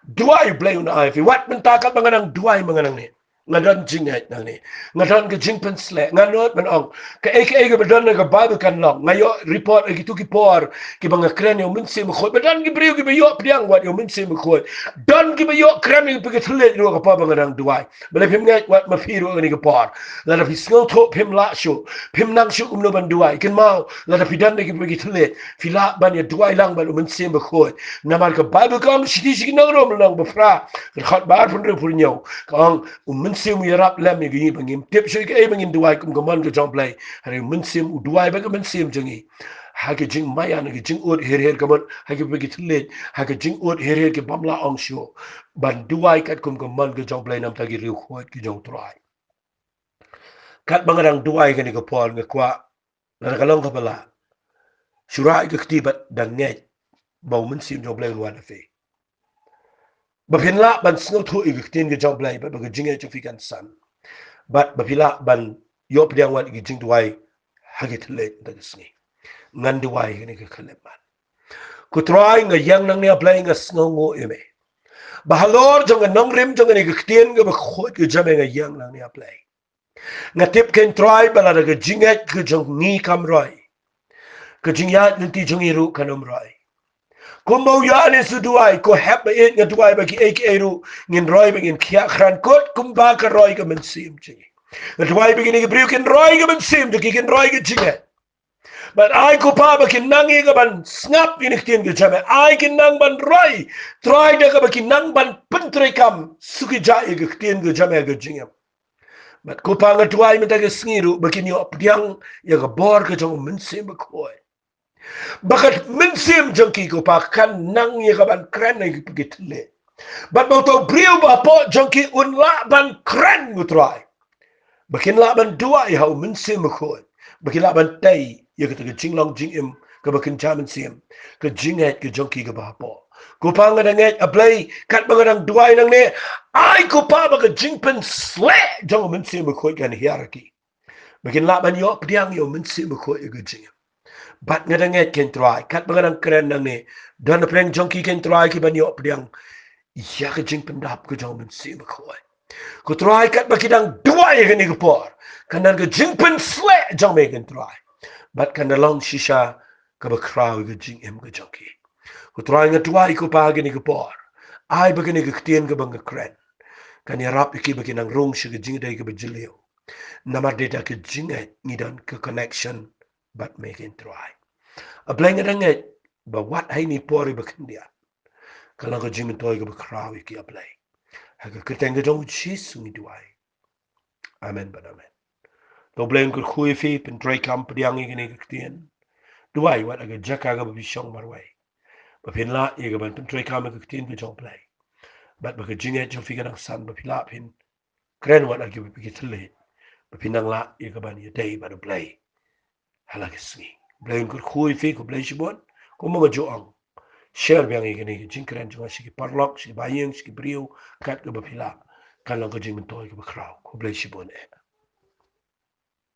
duwai, U Blei un ai ïa phi. Wat mynta katba nga dang duwai ma nga nangne, nga don jingngeit nangne, nga don ka jingpynsleh. Ngan nud ban ong, kaei kaei kaba don ha ka Baibl kan long. Nga ïoh report ha kito ki por kiba nga kren ïa U Mynsiem Bakhuid, ba don ki briew kiba ïoh pdiang wat ïa U Mynsiem Bakhuid. Don kiba ïoh kren ïa U Blei ha kiba peit ki thylliej ruh ha ka por ba nga dang duwai. Balei phim ngeit? Wat ma phi ruh ha kane ka por, lada phi sngewthuh phim lah shuh, phim nang shuh kumno ban duwai, kynmaw, lada phi don ha kiba peit ki thylliej, phi lah ban ïa duwai lang bad U Mynsiem Bakhuid. Namar ka Baibl ka ong, Shithi sha ki Nong Rom, lynnong ba phra, ka dkhot ba arphew hynriew, arphew hynñiew, ka ong, U Mynsiem u ïarap lem ïa ngi ba ngim tip shuh ïa kaei ba ngin duwai kum ka mon ka jong U Blei. Hynrei U Mynsiem u duwai bad ka mynsiem jong ngi ha ka jingmaïan, ha ka jingud her her, ka mut ha kiba peit ki thylliej, ha ka jingud her her, ki bym lah ong shuh, ban duwai katkum ka mon ka jong U Blei na ka bynta ki riewkhuid ki jong U Trai. Katba nga dang duwai ha kane ka por, nga kwah, lada ka long kaba lah, shu rah ïa ka kti bad da ngeit ba U Mynsiem jong U Blei un wan ha phi, ba phin lah ban sngewthuh ïa ka ktien ka jong U Blei, bad ba ka jingngeit jong phi kan san, bad ba phi lah ban ïoh pdiang wat ïa ka jingduwai ha ki thylliej mynta ka sngi. Ngan duwai ha kane ka khyllipmat. Ko Trai, nga ïeng nangne, A Blei, nga sngewnguh ïa me ba halor jong ka nongrim jong kane ka ktien kaba khuid ka jong me, nga ïeng nangne, A Blei. Nga tip, ko Trai, ba lada ka jingngeit ka jong ngi kam roi, ka jingïaid lynti jong ngi ruh kan ym roi. Kumba u Ïoannis u duwai, Ko hep ba ïeit, nga duwai ba kiei kiei ruh ngin roi ba ngin khiah khrang kut kumba ka roi ka mynsiem jong ngi. Nga duwai ba kine ki briew kin roi ka mynsiem jong ki, kin roi ka jingngeit. Bad ai, ko Pa, ba kin nang ïa ka ban sngap ïa ka ktien ka jong me. Ai kin nang ban roi, Trai, da kaba kin nang ban pyntreikam shuh ki jait ïa ka ktien ka jong me ha ka jingim. Bad ko Pa, nga duwai mynta ka sngi ruh ba kin ïoh pdiang ïa ka bor ka jong U Mynsiem Bakhuid, ba ka mynsiem jong ki, ko Pa, kan nang ïa ka ban kren ha kiba peit ki thylliej. Bad ba uto u briew ba hapoh jong ki un lah ban kren, ko Trai, ba kin lah ban duwai ha U Mynsiem Bakhuid, ba kin lah ban tei ïa kata ka jinglong jingim kaba kynja mynsiem, ka jingngeit ka jong ki kaba hapoh. Ko Pa, nga da ngeit, A Blei, katba nga dang duwai nangne, ai, ko Pa, ba ka jingpynsleh jong U Mynsiem Bakhuid kan hiar ha ki, ba kin lah ban ïoh pdiang ïa U Mynsiem Bakhuid ha ka jingim. Bad nga da ngeit, ko Trai, katba nga dang kren nangne, don napdeng jong ki, ko Trai, ki ban ïoh pdiang ïa ka jingpyndap ka jong U Mynsiem Bakhuid. Ko Trai, katba ki dang duwai ha kane ka por, kan don ka jingpynsleh jong me, ko Trai, bad kan da long shisha kaba khraw ïa ka jingim ka jong ki. Ko Trai, nga duwai, ko Pa, ha kane ka por, ai ba kane ka ktien kaba nga kren kan ïarap ïa ki ba kin nang rung sha ka jingïadei kaba jylliew. Namar dei da ka jingngeit ngi don ka connection bad me, ko Trai. A Blei, nga da ngeit ba wat ha kine ki por kiba khyndiat, Kan long ka jingmyntoi kaba khraw ïa ki, A Blei. Ha ka kyrteng ka jong U Jisu ngi duwai. Amen bad amen. To U Blei un kyrkhu ïa phi, pyntreikam pdiang ïa kane ka ktien. Duwai wat ha ka jaka kaba phi shong marwei, ba phin lah ïa kaban pyntreikam ïa ka ktien ka jong U Blei. Bad ba ka jingngeit jong phi kan nang san, ba phi lah phin kren wat ha kiba phi ki thylliej, ba phin nang lah ïa kaban ïadei bad U Blei ha la ka sngi. U Blei un kyrkhu ïa phi, khublei shibun. Kumba nga ju ong, share biang ïa kane ka jingkren jong nga sha ki paralok, sha ki bahaïing, sha ki briew kat kaba phi lah. Kan long ka jingmyntoi kaba khraw. Khublei shibun eh.